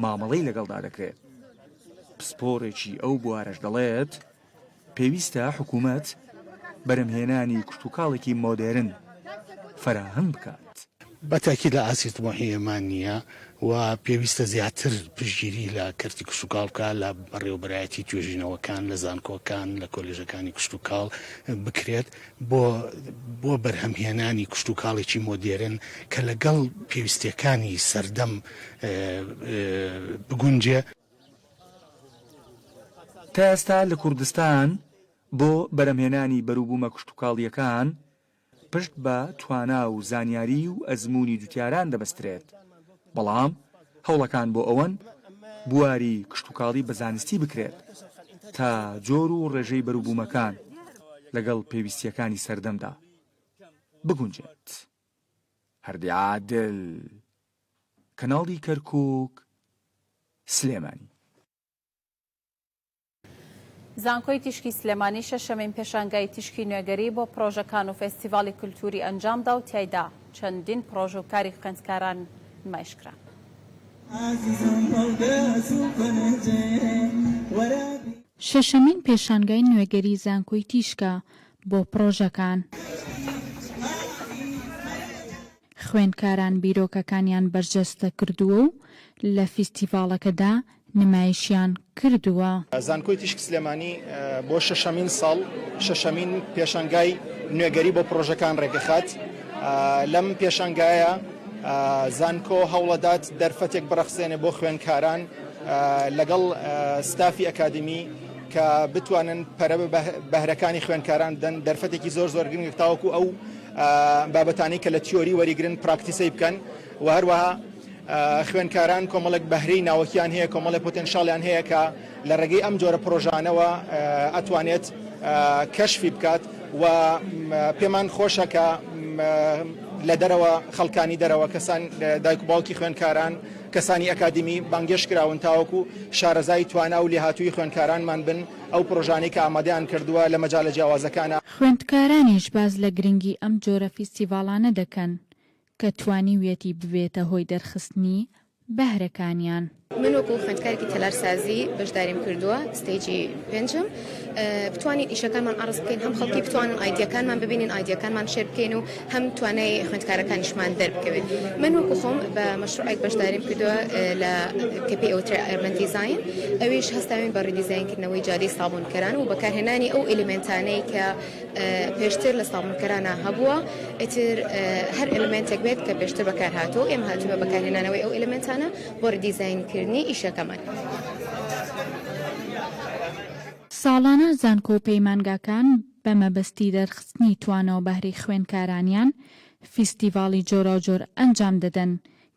مامەڵەی لەگەڵدا دەکرێت. پسپۆڕێکی ئەو بوارەش دەڵێت، پێویستە حکوومەت بەرهەمهێنانی کشتوکاڵێکی مۆدێرن فەراهەم بکات. بە تەئکید لە ئاستی تموحی ئێمە نییە و پێویستە زیاتر پشتگیری لە کەرتی کشتوکاڵ بکات، لە بەڕێوەبەرایەتی توێژینەوەکان، لە زانکۆکان، لە کۆلێژەکانی کشتوکاڵ بکرێت بۆ بۆ بەرهەمهێنانی کشتوکاڵێکی مۆدێرن کە لەگەڵ پێویستییەکانی سەردەم بگونجێ. تا ئێستا لە کوردستان بۆ بەرهەمهێنانی بەروبوومە کشتوکاڵییەکان پشت بە توانا و زانیاری و ئەزموونی جوتیاران دەبەسترێت، بەڵام هەوڵەکان بۆ ئەوەن بواری کشتوکاڵی بە زانستی بکرێت تا جۆر و ڕێژەی بەروبوومەکان لەگەڵ پێویستییەکانی سەردەمدا بگونجێت. هەردی عادل، کەناڵی کەرکوک، سلێمانی. زانکۆی تیشکی سلێمانی شەشەمین پێشانگای تیشکی نوێگەری بۆ پڕۆژەکان و فێستیڤاڵی کولتووری ئەنجامدا و تیایدا چەندین پڕۆژە و کاری خوێندکاران نمایشکران. شەشەمین پێشانگای نوێگەری زانکۆی تیشکە بۆ پڕۆژەکان. خوێندکاران بیرۆکەکانیان بەرجەستە کردووە و لە فیستیڤاڵەکەدا نمایشیان کردووە. زانکۆی تیشک سلێمانی بۆ شەشەمین ساڵ شەشەمین پێشانگای نوێگەری بۆ پڕۆژەکان ڕێکدەخات، لەم پێشانگایە زانکۆ هەوڵەدات دەرفەتێک بڕەخسێنێ بۆ خوێندکاران لەگەڵ ستافی ئەکادیمی کە بتوانن پەرە بە بەهرەکانی خوێندکاران بدەن، دەرفەتێکی زۆر زۆر گرنگە تاوەکو ئەو بابەتانەی کە لە تیۆری وەریگرن پراکتیسەی بکەن و هەروەها خوێندکاران کۆمەڵێک بەهرەی ناوەکیان هەیە، کۆمەڵێک پۆتێنشاڵیان هەیە کە لە ڕێگەی ئەم جۆرە پڕۆژانەوە ئەتوانێت کەشفی بکات و پێمان خۆشە کە لە دەرەوە خەڵکانی دەرەوە کەسان دایک و باوکی خوێندکاران کەسانی ئەکادیمی بانگێشت کراون تاوەکو شارەزای توانا و لێهاتووی خوێندکارانمان بن ئەو پڕۆژانەی کە ئامادەیان کردووە لە مەجالە جیاوازەکانا. خوێندکارانیش باس لە گرنگی ئەم جۆرە فیستیڤاڵانە دەکەن کە توانیویەتی ببێتە هۆی دەرخستنی بەهرەکانیان. من وەکو خوێندکارێکی تەلارسازی بەشداریم کردووە stage ی پێنجم بتوانین ئیشەکانمان عەڕز بکەین هەم خەڵکی بتوانن ئایدیاکانمان ببینین ئایدیاکانمان share بکەین و هەم توانای خوێندکارەکانیشمان دەربکەوێت من وەکو خۆم بە مەشروعێک بەشداریم کردووە لە کە پێی ئەوترێ urban design ئەویش هەستاوین بە redesign کردنەوەی جادەی سابوونکەران و بەکارهێنانی ئەو element انەی کە پێشتر لە سابوونکەرانا هەبووە ئیتر هەر element ێک بێت کە پێشتر بەکارهاتووە و ئێمە هاتووین بە بەکارهێنانەوەی ئەو element انە بۆ redesign کردنی ئیشەکەمان. ساڵانە زانکۆ و پەیمانگاکان بە مەبەستی دەرخستنی توانا و بەهرەی خوێندکارانیان فیستیڤاڵی جۆراوجۆر ئەنجام دەدەن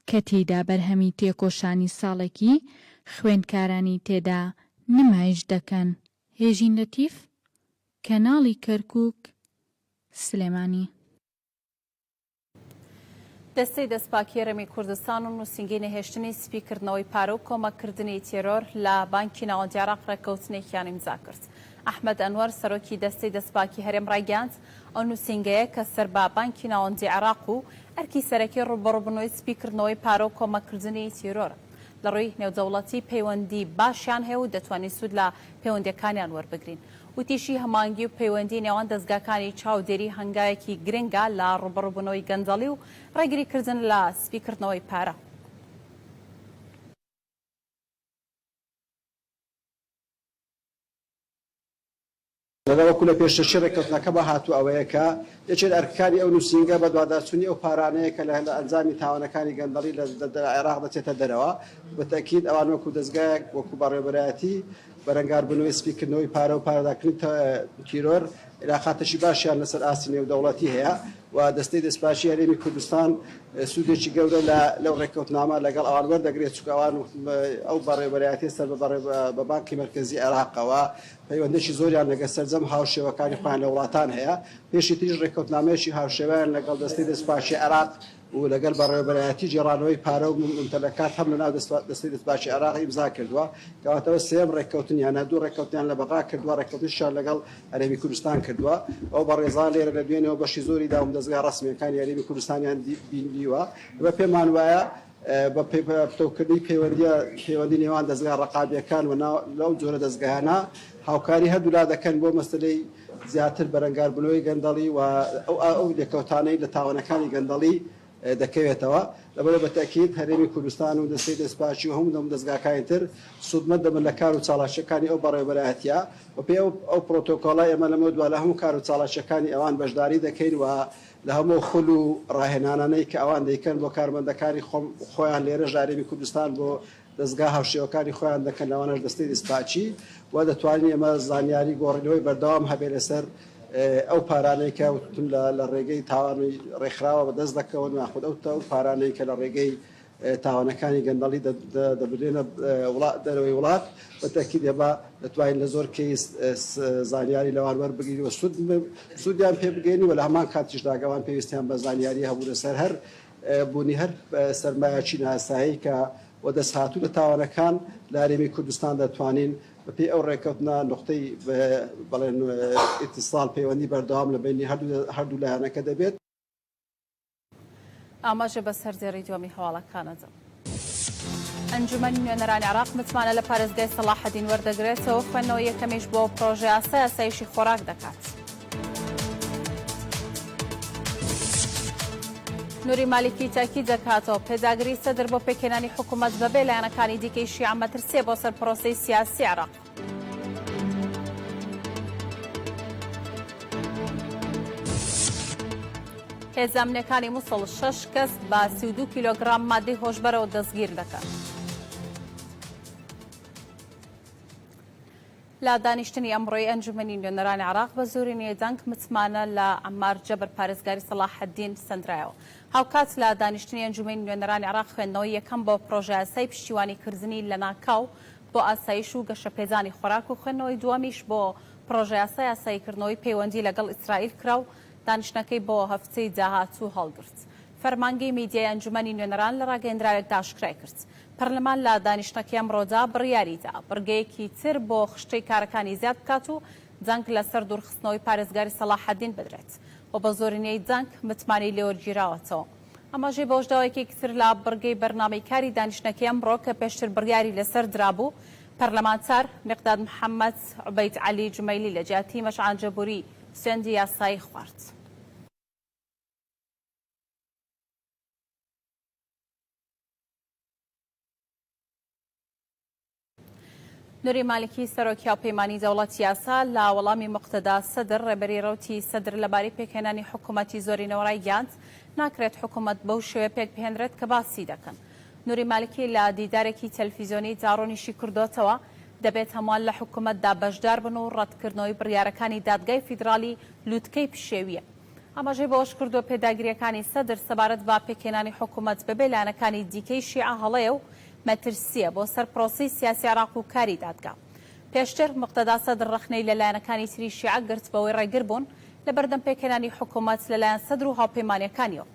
کە تێیدا بەرهەمی تێکۆشانی ساڵێکی خوێندکارانی تێدا نمایش دەکەن. هێژین لەتیف، کەناڵی کەرکوک، سلێمانی. دەستەی دەستپاکی هەرێمی کوردستان و نووسینگەی نەهێشتنی سپیکردنەوەی پارە و کۆمەککردنی تێرۆر لە بانکی ناوەندی عێراق ڕێککەوتنێکیان ئیمزا کرد. ئەحمەد ئەنوەر، سەرۆکی دەستەی دەستپاکی هەرێم ڕایگەیاند، ئەو نووسینگەیە کە سەر بە بانکی ناوەندی عێراق و ئەرکی سەرەکی ڕووبەڕووبوونەوەی سپیکردنەوەی پارە و کۆمەککردنی تیرۆرە لە ڕووی نێودەوڵەتی پەیوەندی باشیان هەیە و دەتوانین سوود لە پەیوەندییەکانیان وەربگرین. وتیشی، هەماهەنگی و پەیوەندی نێوان دەزگاکانی چاودێری هەنگاوێکی گرنگە لە ڕووبەڕووبوونەوەی گەندەڵی و ڕێگریکردن لە سپیکردنەوەی پارە. لەگەڵ وەکو لە پێشەکی ڕێککەوتنەکەمە هاتووە ئەوەیە کە یەکێ لە ئەرکەکانی ئەو نووسینگە بەدواداچوونی ئەو پارانەیە کە لە ئەنجامی تاوانەکانی گەندەڵی لە عێراق دەچێتە دەرەوە بە تەئکید ئەوان وەکو دەزگایەک وەکو بەڕێوەبەرایەتی بەرەنگاربوونەوەی سپیکردنەوەی پارە و پارەدارکردنی تیرۆر عیلاقاتێکی باشیان لەسەر ئاستی نێودەوڵەتی هەیە و دەستەی دەستپاکی هەرێمی کوردستان سوودێکی گەورە لە لەو ڕێککەوتنامە لەگەڵ ئەوان وەردەگرێت چونکە ئەوان ئەو بەڕێوەبەرایەتیە سەر بە بانکی مەرکەزی عێراقەوە پەیوەندیی زۆریان لەگەڵ سەرجەم هاوشێوەکانی خۆیان لە وڵاتان هەیە، پێشی تریش ڕێککەوتنامەیەکی هاوشێوەیان لەگەڵ دەستەی دەستپاکی عێراق و لەگەڵ بەڕێوەبەرایەتی گێڕانەوەی پارە و مومتەلەکات هەم لەناو دەستەی دەستپاکی عێراق ئیمزا کردووە، کەواتە ئەوە سێیەم ڕێککەوتنیانە، دوو ڕێککەوتنیان لە بەغا کردووە، ڕێککەوتنیشیان لەگەڵ هەرێمی کوردستان کردووە. ئەو بەڕێزان لێرە لە دوێنێوە بەشی زۆری دامودەزگا ڕەسمییەکانی هەرێمی کوردستانیان بینیوە، ئێمە پێمان وایە بە پتەوکردنی پەیوەندییە پەیوەندی نێوان دەزگا ڕەقابییەکان و لەو جۆرە دەزگایانە هاوکاری هەردوولا دەکەن بۆ مەسەلەی زیاتر بەرەنگاربوونەوەی گەندەڵی و ئەو ئەو لێکەوتانەی لە تاوانەکانی گەندەڵی دەکەوێتەوە. لەبەرئەوە بە تەئکید هەرێمی کوردستان و دەستەی دەستپاکی و هەموو دەمودەزگاکانی تر سوودمەند دەبن لە کار و چالاکییەکانی ئەو بەڕێوەبەرایەتییە و پێی ئەو ئەو پرۆتۆکۆڵە ئێمە لەمەودوا لە هەموو کار و چالاکییەکانی ئەوان بەشداری دەکەین و لە هەموو خول و ڕاهێنانانەی کە ئەوان دەیکەن بۆ کارمەندەکانی خۆم خۆیان لێرەش لە هەرێمی کوردستان بۆ دەزگا هاوشێوەکانی خۆیان دەکەن لەوانەش دەستەی دەستپاکی و دەتوانین ئێمە زانیاری گۆڕینەوەی بەردەوام هەبێت لەسەر ئەو پارانەی کە وتم لە ڕێگەی تاوانی ڕێکخراوە بەدەست دەکەون یاخود ئەو پارانەی کە لە ڕێگەی تاوانەکانی گەندەڵی دەبرێنە دەرەوەی وڵات، بە تەئکید ئێمە دەتوانین لە زۆر کەیس زانیاری لەوان وەربگرین و سوودیان پێ بگەین و لە هەمان کاتیشدا ئەوان پێویستیان بە زانیاری هەبوو لەسەر هەر بوونی هەر سەرمایەکی نایاسایی کە وەدەستهاتوو لە تاوانەکان لە هەرێمی کوردستان دەتوانین. بەپێی ئەو ڕێککەوتنە نوقتەی بەڵێن ئیتیساڵ پەیوەندی بەردەوام لە بەینی هەردوو لایەنەکە دەبێت. ئاماژە بە سەردێڕی دووەمی هەواڵەکان ئەدەم. ئەنجومەنی نوێنەرانی عێراق متمانە لە پارێزگای سەڵاحەدین وەردەگرێتەوە، خوێندنەوەی یەکەمیش بۆ پڕۆژەیاسای ئاسایشی خۆراک دەکات. نوری مالیکی تاکید دەکاتەوە، پێداگری سەدر بۆ پێکهێنانی حکوومەت بەبێ لایەنەکانی دیکەی شیعە مەترسییە بۆ سەر پرۆسەی سیاسی عێراق. هێزە ئەمنیەکانی موسڵ شەش کەس بە 32 کیلۆگرام مادەی هۆشبەرەوە دەستگیر دەکەن. لە دانیشتنی ئەمڕۆی ئەنجومەنی نوێنەرانی عێراق بە زۆرینەی دەنگ متمانە لە عەمار جەبر پارێزگاری سەڵاحەدین سەندرایەوە. هاوکات لە دانیشتنی ئەنجومەنی نوێنەرانی عێراق خوێندنەوەی یەکەم بۆ پڕۆژەیاسای پشتیوانیکردنی لەناکاو بۆ ئاسایش و گەشەپێدانی خۆراک و خوێندنەوەی دووەمیش بۆ پڕۆژەیاسای ئاساییکردنەوەی پەیوەندی لەگەڵ ئیسرائیل کرا و دانیشتنەکەی بۆ هەفتەی داهاتوو هەڵگرت. فەرمانگەی میدیای ئەنجومەنی نوێنەران لە ڕاگەیەندراوێکدا ئاشکرای کرد، پەرلەمان لە دانیشتنەکەی ئەمڕۆدا بڕیاریدا بڕگەیەکی تر بۆ خشتەی کارەکانی زیاد بکات و دەنگ لەسەر دوورخستنەوەی پارێزگاری سەڵاحەدین بدرێت و بە زۆرینەی دەنگ متمانەی لێوەرگیراوەتەوە. ئاماژەی بەوەشداوە یەکێکی تر لە بڕگەی بەرنامەی کاری دانیشتنەکەی ئەمڕۆ کە پێشتر بڕیاری لەسەر درابوو، پەرلەمانتار میقداد محەمەد عوبەید عەلی جومەیلی لە جیاتی مەشعان جەبوری سوێندی یاسایی خوارد. نوری مالکی سەرۆکی هاوپەیمانی دەوڵەتی یاسا لە وەڵامی موقتەدا سەدر ڕێبەری ڕەوتی سەدر لەبارەی پێکهێنانی حکوومەتی زۆرینەوە ڕایگەیاند ناکرێت حکوومەت بەو شێوەیە پێکبهێنرێت کە باسی دەکەن. نوری مالکی لە دیدارێکی تەلفیزیۆنیدا ڕوونیشی کردۆتەوە دەبێت هەمووان لە حکوومەتدا بەشدار بن و ڕەتکردنەوەی بڕیارەکانی دادگای فیدراڵی لوتکەی پشێوییە. ئاماژەی بەوەشکردووە، پێداگرییەکانی سەدر سەبارەت بە پێکهێنانی حکومەت بەبێ لایەنەکانی دیکەی شیعە هەڵەیە و مەترسییە بۆ سەر پرۆسەی سیاسی عێراق و کاری دادگا. پێشتر موقتەدا سەدر ڕەخنەی لە لایەنەکانی تری شیعە گرت بەوەی ڕێگر بوون لە بەردەم پێکهێنانی حکومەت لەلایەن سەدر و هاوپەیمانییەکانیەوە.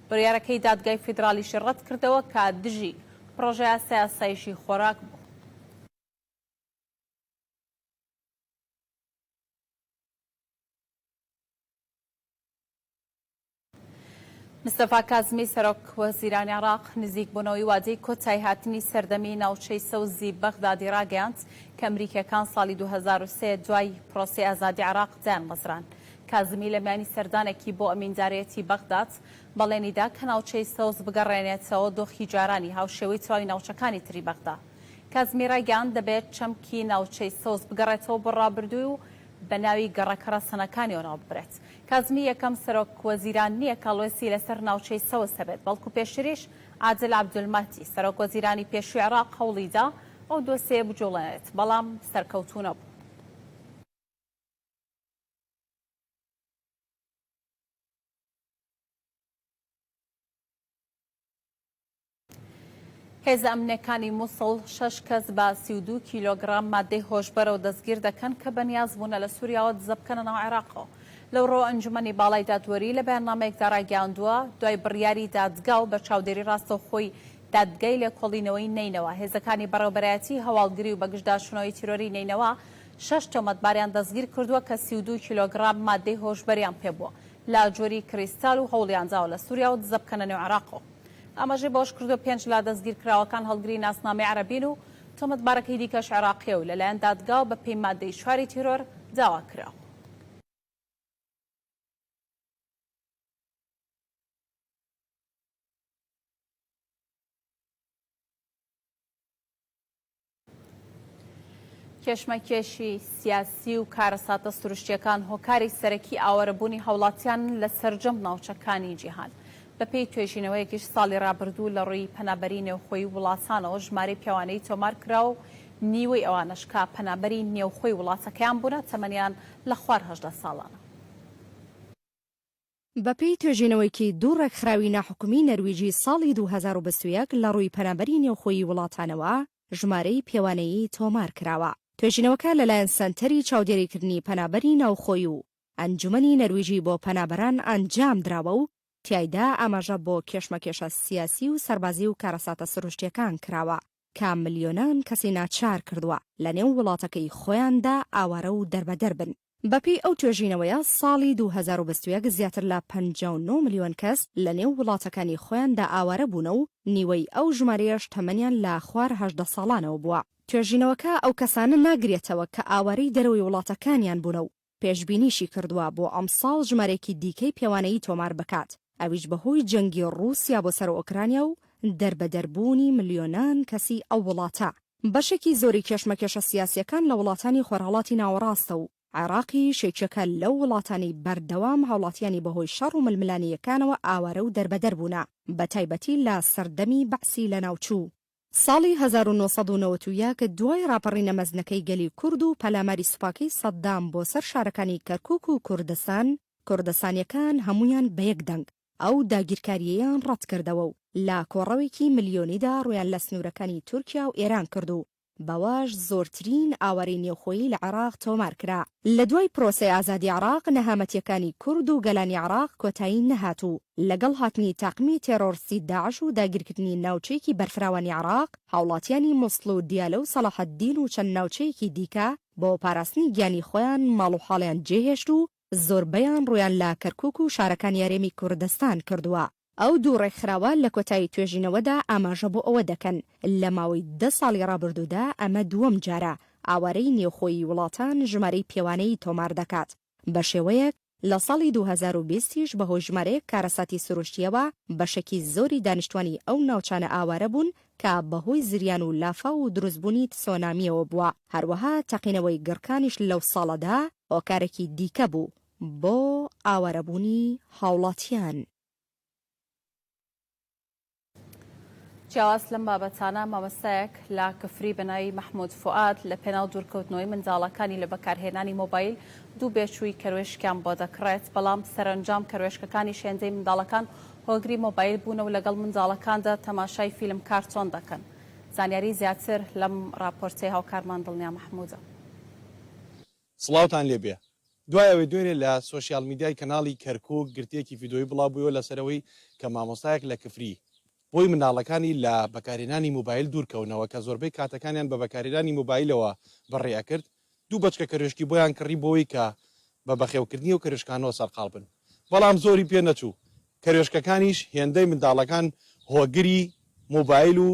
بڕیارەکەی دادگای فیدراڵیشی ڕەتکردەوە کە دژی پڕۆژەیاسای ئاسایشی خۆراک بوو. مستەفا کازمی سەرۆک وەزیرانی عێراق نزیکبوونەوەی وادەی کۆتاییهاتنی سەردەمی ناوچەی سەوزی بەغدادی ڕاگەیاند کە ئەمریکییەکان ساڵی 2003 دوای پرۆسەی ئازادی عێراق دایانمەزران. کازمی لە میانی سەردانێکی بۆ ئەمیندارێتی بەغداد بەڵێنیدا کە ناوچەی سەوز بگەڕێنێتەوە دۆخی جارانی هاوشێوەی تەواوی ناوچەکانی تری بەغدا. کازمی ڕایگەیاند دەبێت چەمکی ناوچەی سەوز بگەڕێتەوە بۆ ڕابردووی و بە ناوی گەڕەکە ڕەسەنەکانیەوە ناوببرێت. کازمی یەکەم سەرۆک وەزیران نییە کە هەڵوێستی لەسەر ناوچەی سەوز هەبێت، بەڵکو پێشتریش عادل عەبدولمەهدی، سەرۆک وەزیرانی پێشووی عێراق هەوڵیدا ئەو دۆسیەیە بجوڵێنێت، بەڵام سەرکەوتوو نەبوو. هێزە ئەمنییەکانی موسڵ شەش کەس بە 32 کیلۆگرام مادەی هۆشبەرەوە دەستگیر دەکەن کە بەنیاز بوونە لە سووریاوە دزە بکەنە ناو عێراقەوە. لەوڕۆوە ئەنجومەنی باڵای دادوەری لە بەیاننامەیەکدا ڕایگەیاندووە، دوای بڕیاری دادگا و بە چاودێری ڕاستەوخۆی دادگای لێکۆڵینەوەی نەینەوا، هێزەکانی بەڕێوەبەرایەتیی هەواڵگری و بەگژداچوونەوەی تیرۆری نەینەوا شەش تۆمەتباریان دەستگیر کردووە کە 32 کیلۆگرام مادەی هۆشبەریان پێبووە لە جۆری کریستال و هەوڵیانداوە لە سووریاوە دزە بکەنە نێو عێراقەوە. ئاماژەی بەوەشکردووە، پێنج لە دەستگیرکراوەکان هەڵگری ناسنامەی عەرەبین و تۆمەتبارەکەی دیکەش عێراقییە و لەلایەن دادگاوە بەپێی مادەی چواری تیرۆر داواکراوە. کێشمەکێشی سیاسی و کارەساتە سروشتییەکان هۆکاری سەرەکی ئاوارەبوونی هاوڵاتیانن لە سەرجەم ناوچەکانی جیهان. بەپێی توێژینەوەیەکیش ساڵی رابردوو لە رووی پەنابەری نێوخۆی وڵاتانەوە ژمارەی پێوانەیی تۆمارکراوە و نیوەی ئەوانەش کە پەنابەری نێوخۆی وڵاتەکەیان بوونە تەمەنیان لە خوار 18 ساڵانە. بەپێی توێژینەوەیەکی دوو ڕێکخراوی ناحکومی نەرویجی ساڵی 2021 لە ڕووی پەنابەری نێوخۆیی وڵاتانەوە ژمارەی پێوانەیی تۆمار کراوە. توێژینەوەکە لەلایەن سەنتەری چاودێریکردنی پەنابەری ناوخۆی و ئەنجومەنی نەرویجی بۆ پەنابەران ئەنجام دراوە و تیایدا ئاماژە بۆ کێشمەکێشە سیاسی و سەربازی و کارەساتە سروشتییەکان کراوە. کە ملیۆنان کەسی ناچار کردووە لەنێو وڵاتەکەی خۆیاندا ئاوارە و دەربەدەر بن. بەپێی ئەو توێژینەوەیە، ساڵی 2021 زیاتر لە 59 ملیۆن کەس لەنێو وڵاتەکانی خۆیاندا ئاوارە بوونە و نیوەی ئەو ژمارەیەش تەمەنیان لە خوار 18 ساڵانەوە بووە. توێژینەوەکە ئەو کەسانە ناگرێتەوە کە ئاوارەی دەرەوەی وڵاتەکانیان بوونە و پێشبینیشی کردووە بۆ ئەمساڵ ژمارەیەکی دیکەی پێوانەیی تۆمار بکات، ئەویش بەهۆی جەنگی ڕووسیا بۆ سەر ئۆکرانیا و دەربەدەربوونی ملیۆنان کەسی ئەو وڵاتە. بەشێکی زۆری کێشمەکێشە سیاسییەکان لە وڵاتانی خۆرهەڵاتی ناوەڕاستە و عێراقیش یەکێکە لەو وڵاتانەی بەردەوام هاوڵاتیانی بەهۆی شەڕ و ململانێیەکانەوە ئاوارە و دەربەدەر بوونە، بەتایبەتی لە سەردەمی بەعسی لەناوچوو. ساڵی 1991 دوای ڕاپەڕینە مەزنەکەی گەلی کورد و پەلاماری سوپاکەی سەدام بۆ سەر شارەکانی کەرکوک و کوردستان، کوردستانیەکان هەموویان بە یەک دەنگ ئەو داگیرکارییەیان ڕەتکردەوە و لە کۆڕەوێکی ملیۆنیدا ڕوویان لە سنوورەکانی تورکیا و ئێران کرد و بەوەش زۆرترین ئاوارەی نێوخۆیی لە عێراق تۆمار کرا. لە دوای پرۆسەی ئازادی عێراق نەهامەتیەکانی کورد و گەلانی عێراق کۆتایی نەهات و لەگەڵ هاتنی تاقمی تێرۆرستی داعش و داگیرکردنی ناوچەیەکی بەرفراوانی عێراق هاوڵاتیانی موسڵ و دیالە و سەڵاحەدین و چەند ناوچەیەکی دیکە بۆ پاراستنی گیانی خۆیان ماڵ و حاڵیان جێهێشت و زۆربەیان ڕوویان لە کەرکوک و شارەکانی هەرێمی کوردستان کردووە. ئەو دوو ڕێکخراوە لە کۆتایی توێژینەوەدا ئاماژە بۆ ئەوە دەکەن، لە ماوەی دە ساڵی ڕابردوودا ئەمە دووەم جارە ئاوارەی نێوخۆیی وڵاتان ژمارەی پێوانەیی تۆمار دەکات، بەشێوەیەک لە ساڵی 2020 یش بەهۆی ژمارەیەک کارەساتی سروشتییەوە بەشێکی زۆری دانیشتوانی ئەو ناوچانە ئاوارە بوون کە بەهۆی زریان و لافاو و دروستبوونی تسۆنامییەوە بووە، هەروەها تەقینەوەی گڕکانیش لەو ساڵەدا هۆکارێکی دیکە بوو بۆ ئاوارەبوونی هاوڵاتیان. جیاواز لەم بابەتانە مامۆستایەک لە کفری بە ناوی مەحمود فوئاد لە پێناو دوورکەوتنەوەی منداڵەکانی لە بەکارهێنانی مۆبایل دوو بێچووی کەروێشکیان بۆ دەکڕێت، بەڵام سەرەنجام کەروێشکەکانیش هێندەی منداڵەکان هۆگری مۆبایل بوونە و لەگەڵ منداڵەکاندا تەماشای فیلم کارتۆن دەکەن. زانیاری زیاتر لەم ڕاپۆرتەی هاوکارمان دڵنیا مەحمودە. سڵاوتان لێ بێ. دوای ئەوەی دوێنێ لە سۆشیال میدیای کەناڵی کەرکوک گرتەیەکی ڤیدۆیی بڵاو بوویەوە لەسەر ئەوەی کە مامۆستایەک لە کفری بۆی منداڵەکانی لە بەکارهێنانی موبایل دوور کەونەوە کە زۆربەی کاتەکانیان بە بەکارهێنانی موبایلەوە بەڕێ ئەکرد دوو بەچکە کەروێشکی بۆیان کڕی بۆی کە بە بەخێوکردنی ئەو کەروێشکانەوە سەرقاڵ بن بەڵام زۆری پێ نەچوو کەروێشکەکانیش هێندەی منداڵەکان هۆگری مۆبایل و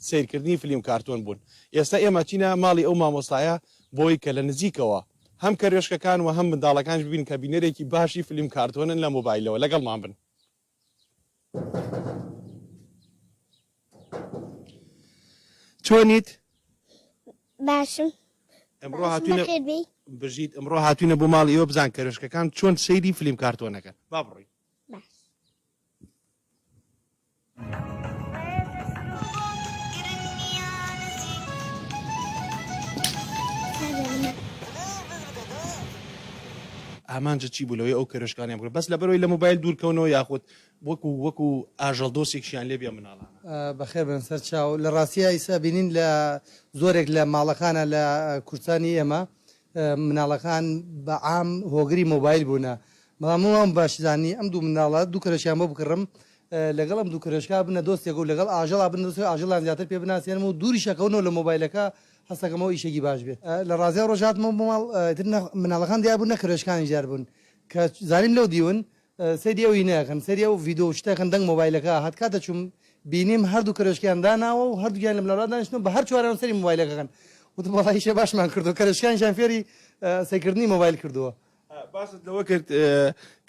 سەیرکردنی فلیم کارتۆن بوون. ئێستا ئێمە ئەچینە ماڵی ئەو مامۆستایە بۆی کە لە نزیکەوە هەم کەروێشکەکان و هەم منداڵەکانیش ببینن کە بینەرێکی باشی فلیم کارتۆنن لە مۆبایلەوە. لەگەڵمان بن. چۆنیت؟ باشم. ئەمڕۆ هاتوینە بژیت ئەمڕۆ هاتوینە بۆ ماڵی ئێوە بزان کەروێشکەکان چۆن سەیری فلیم کارتۆنەکەن. با بڕۆین. باش. ئامانجت چی بوو لەوەی ئەو کەرۆشکانیان بکرد بەس لەبەرەوەی لە مۆبایل دوورکەونەوە یاخود وەکو وەکو ئاژەڵ دۆستێکشیان لێ بێ مناڵانە بەخێر بن سەر چاو لە ڕاستیا ئیسا بینین لە زۆرێک لە ماڵەکانە لە کوردستانی ئێمە مناڵەکان بە عام هۆگری مۆبایل بوونە بەڵام من وام باش زانی ئەم دوو منداڵە دوو کەرەشیان بۆ بکڕم لەگەڵ ئەم دوو کەرەشکا بنە دۆستێک و لەگەڵ ئاژەڵا بنە دۆستێک ئاژەڵیان زیاتر پێ بناسێنم و دووریش ئەکەونەوە لە مۆبایلەکە هەستەکەم ئەوە ئیشێکی باش بێت لە ڕازیا ڕۆژ هاتمەوە بۆ ماڵ ئیتر نە مناڵەکان دیار بوون نە کەرەشکانیش دیار بوون کە زانیم لەو دیون سەیری ئەوی نەکەن سەیری ئەو ڤیدۆ و شتەکەن دەنگ مۆبایلەکە هات کاتە چووم بینیم هەردوو کەرەشکیان داناوە و هەردووکیان لە ملاولا دانیشتن و بە هەر چواریان سەیری مۆبایلەکەکەن وتم وەڵا ئیشێ باشمان کردووە کەرەشکانیشیان فێری سەیرکردنی مۆبایل کردووە. باست لەوە کرد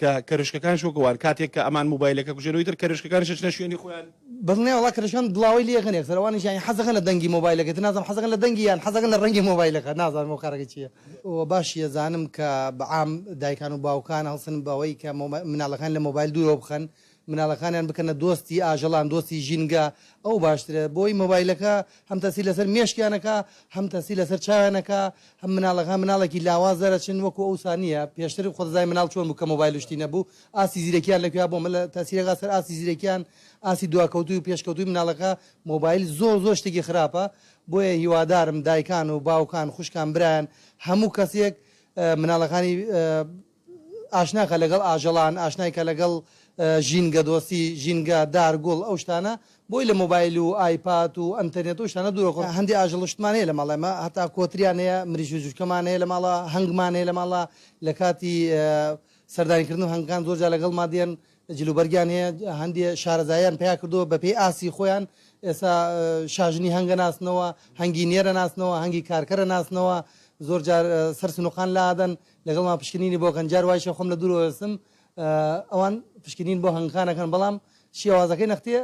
کە کەرشکەکانیش وەکو وان کاتێک کە ئەمان مۆبایلەکە کوژێنەوە ئیتر کەرشکەکانیش ئەچنە شوێنی خۆیان. بەدڵنیا وەڵا کەرشکان دڵاوەی لێ ئەکەن یەکسەر ئەوانیش یانی حەزەکەن لە دەنگی مۆبایلەکە ئیتر نازانم حەزەکەن لە دەنگی یان حەزەکەن لە ڕەنگی مۆبایلەکە نازانم هۆکارەکەی چییە. وە باشی ئەزانم کە بە عام دایکان و باوکان هەڵسن بەوەی کە مناڵەکان لە مۆبایل دوورەوە بخەن مناڵەکانیان بکەنە دۆستی ئاژەڵان دۆستی ژینگە ئەو باشترە بۆی مۆبایلەکە هەم تەسیر لەسەر مێشکیان ئەکا هەم تەسیر لەسەر چاویان ئەکا هەم مناڵەکان مناڵێکی لاواز دەرەچن وەکو ئەوسا نییە پێشتر خۆت دەزانی مناڵ چۆن بوو کە مۆبایل و شتی نەبوو ئاستی زیرەکیان لەکوێ بوو ئەمە لە تەسیر ئەکا سەر ئاستی زیرەکیان ئاستی دواکەوتووی و پێشکەوتووی مناڵەکە مۆبایل زۆر زۆر شتێکی خراپە بۆیە هیوادارم دایکان و باوکان خوشکان برایان هەموو کەسێک مناڵەکانی ئاشنا کە لەگەڵ ئاژەڵان ئاشنای کە لەگەڵ ژینگە دۆستی ژینگە دار گوڵ ئەو شتانە. بۆی لە مۆبایل و ئایپاد و ئەنتەرنێت و شتانە دوورە خۆ هەندێ ئاژەڵ و شتمان هەیە لە ماڵە ئێمە هەتا کۆتریان هەیە مریش و جوجکەمان هەیە لە ماڵە هەنگمان هەیە لە ماڵە لە کاتی سەردانیکردن و هەنگەکان زۆر جار لەگەڵمان دێن جلوبەرگیان هەیە هەندێ شارەزاییان پیا کردووە بەپێی ئاستی خۆیان ئێستا شاژنی هەنگە ناسنەوە هەنگی نێرە ناسنەوە هەنگی کارکەرە ناسنەوە زۆر جار سەر سنوقان لادەن لەگەڵمان پشکنینی بۆ کەن جار وایشە خۆم لە دوورەوە ئێستم ئەوان پشکنین بۆ هەنگەکان ئەکەن بەڵام شێوازەکەی نەختێ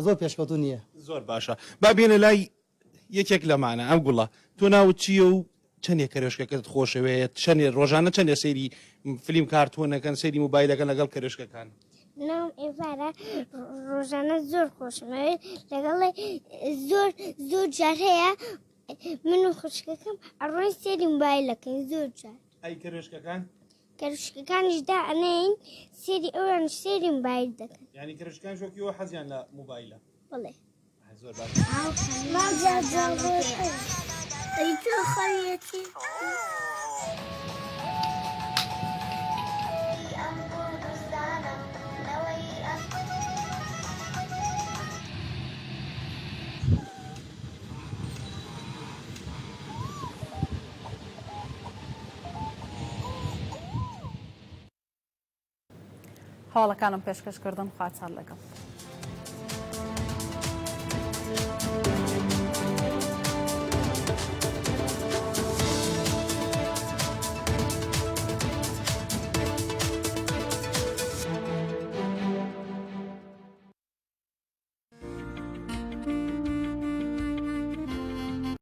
زۆر پێشکەوتوو نییە. زۆر باشە با بێنە لای یەکێک لەمانە ئەم گوڵە تۆ ناوت چییە و چەندێ کەرێشکەکەت خۆشەوێت چەندێ ڕۆژانە چەندێ سەیری فلیم کارتۆنەکەن سەیری موبایلەکەن لەگەڵ کەرێشکەکان؟ ناوم ئێڤارە ڕۆژانە زۆر خۆشمەوێت لەگەڵی زۆر زۆر جار هەیە من و خوشکەکەم ئەڕۆین سێری موبایلەکەین زۆر جار. ئەی کەرێشکەکان؟ کەروشکەکانیش دائەنێین سێری ئەوانیش سێری موبایل دەکەن. یانی کەروشکەکانیش وەک ئێوە حەزیان لە موبایلە؟ بەڵێ. زۆر باش. ئەی تۆ خەویەتی؟ هەواڵەکانم پێشکەش کردن خواتان لەگەڵ.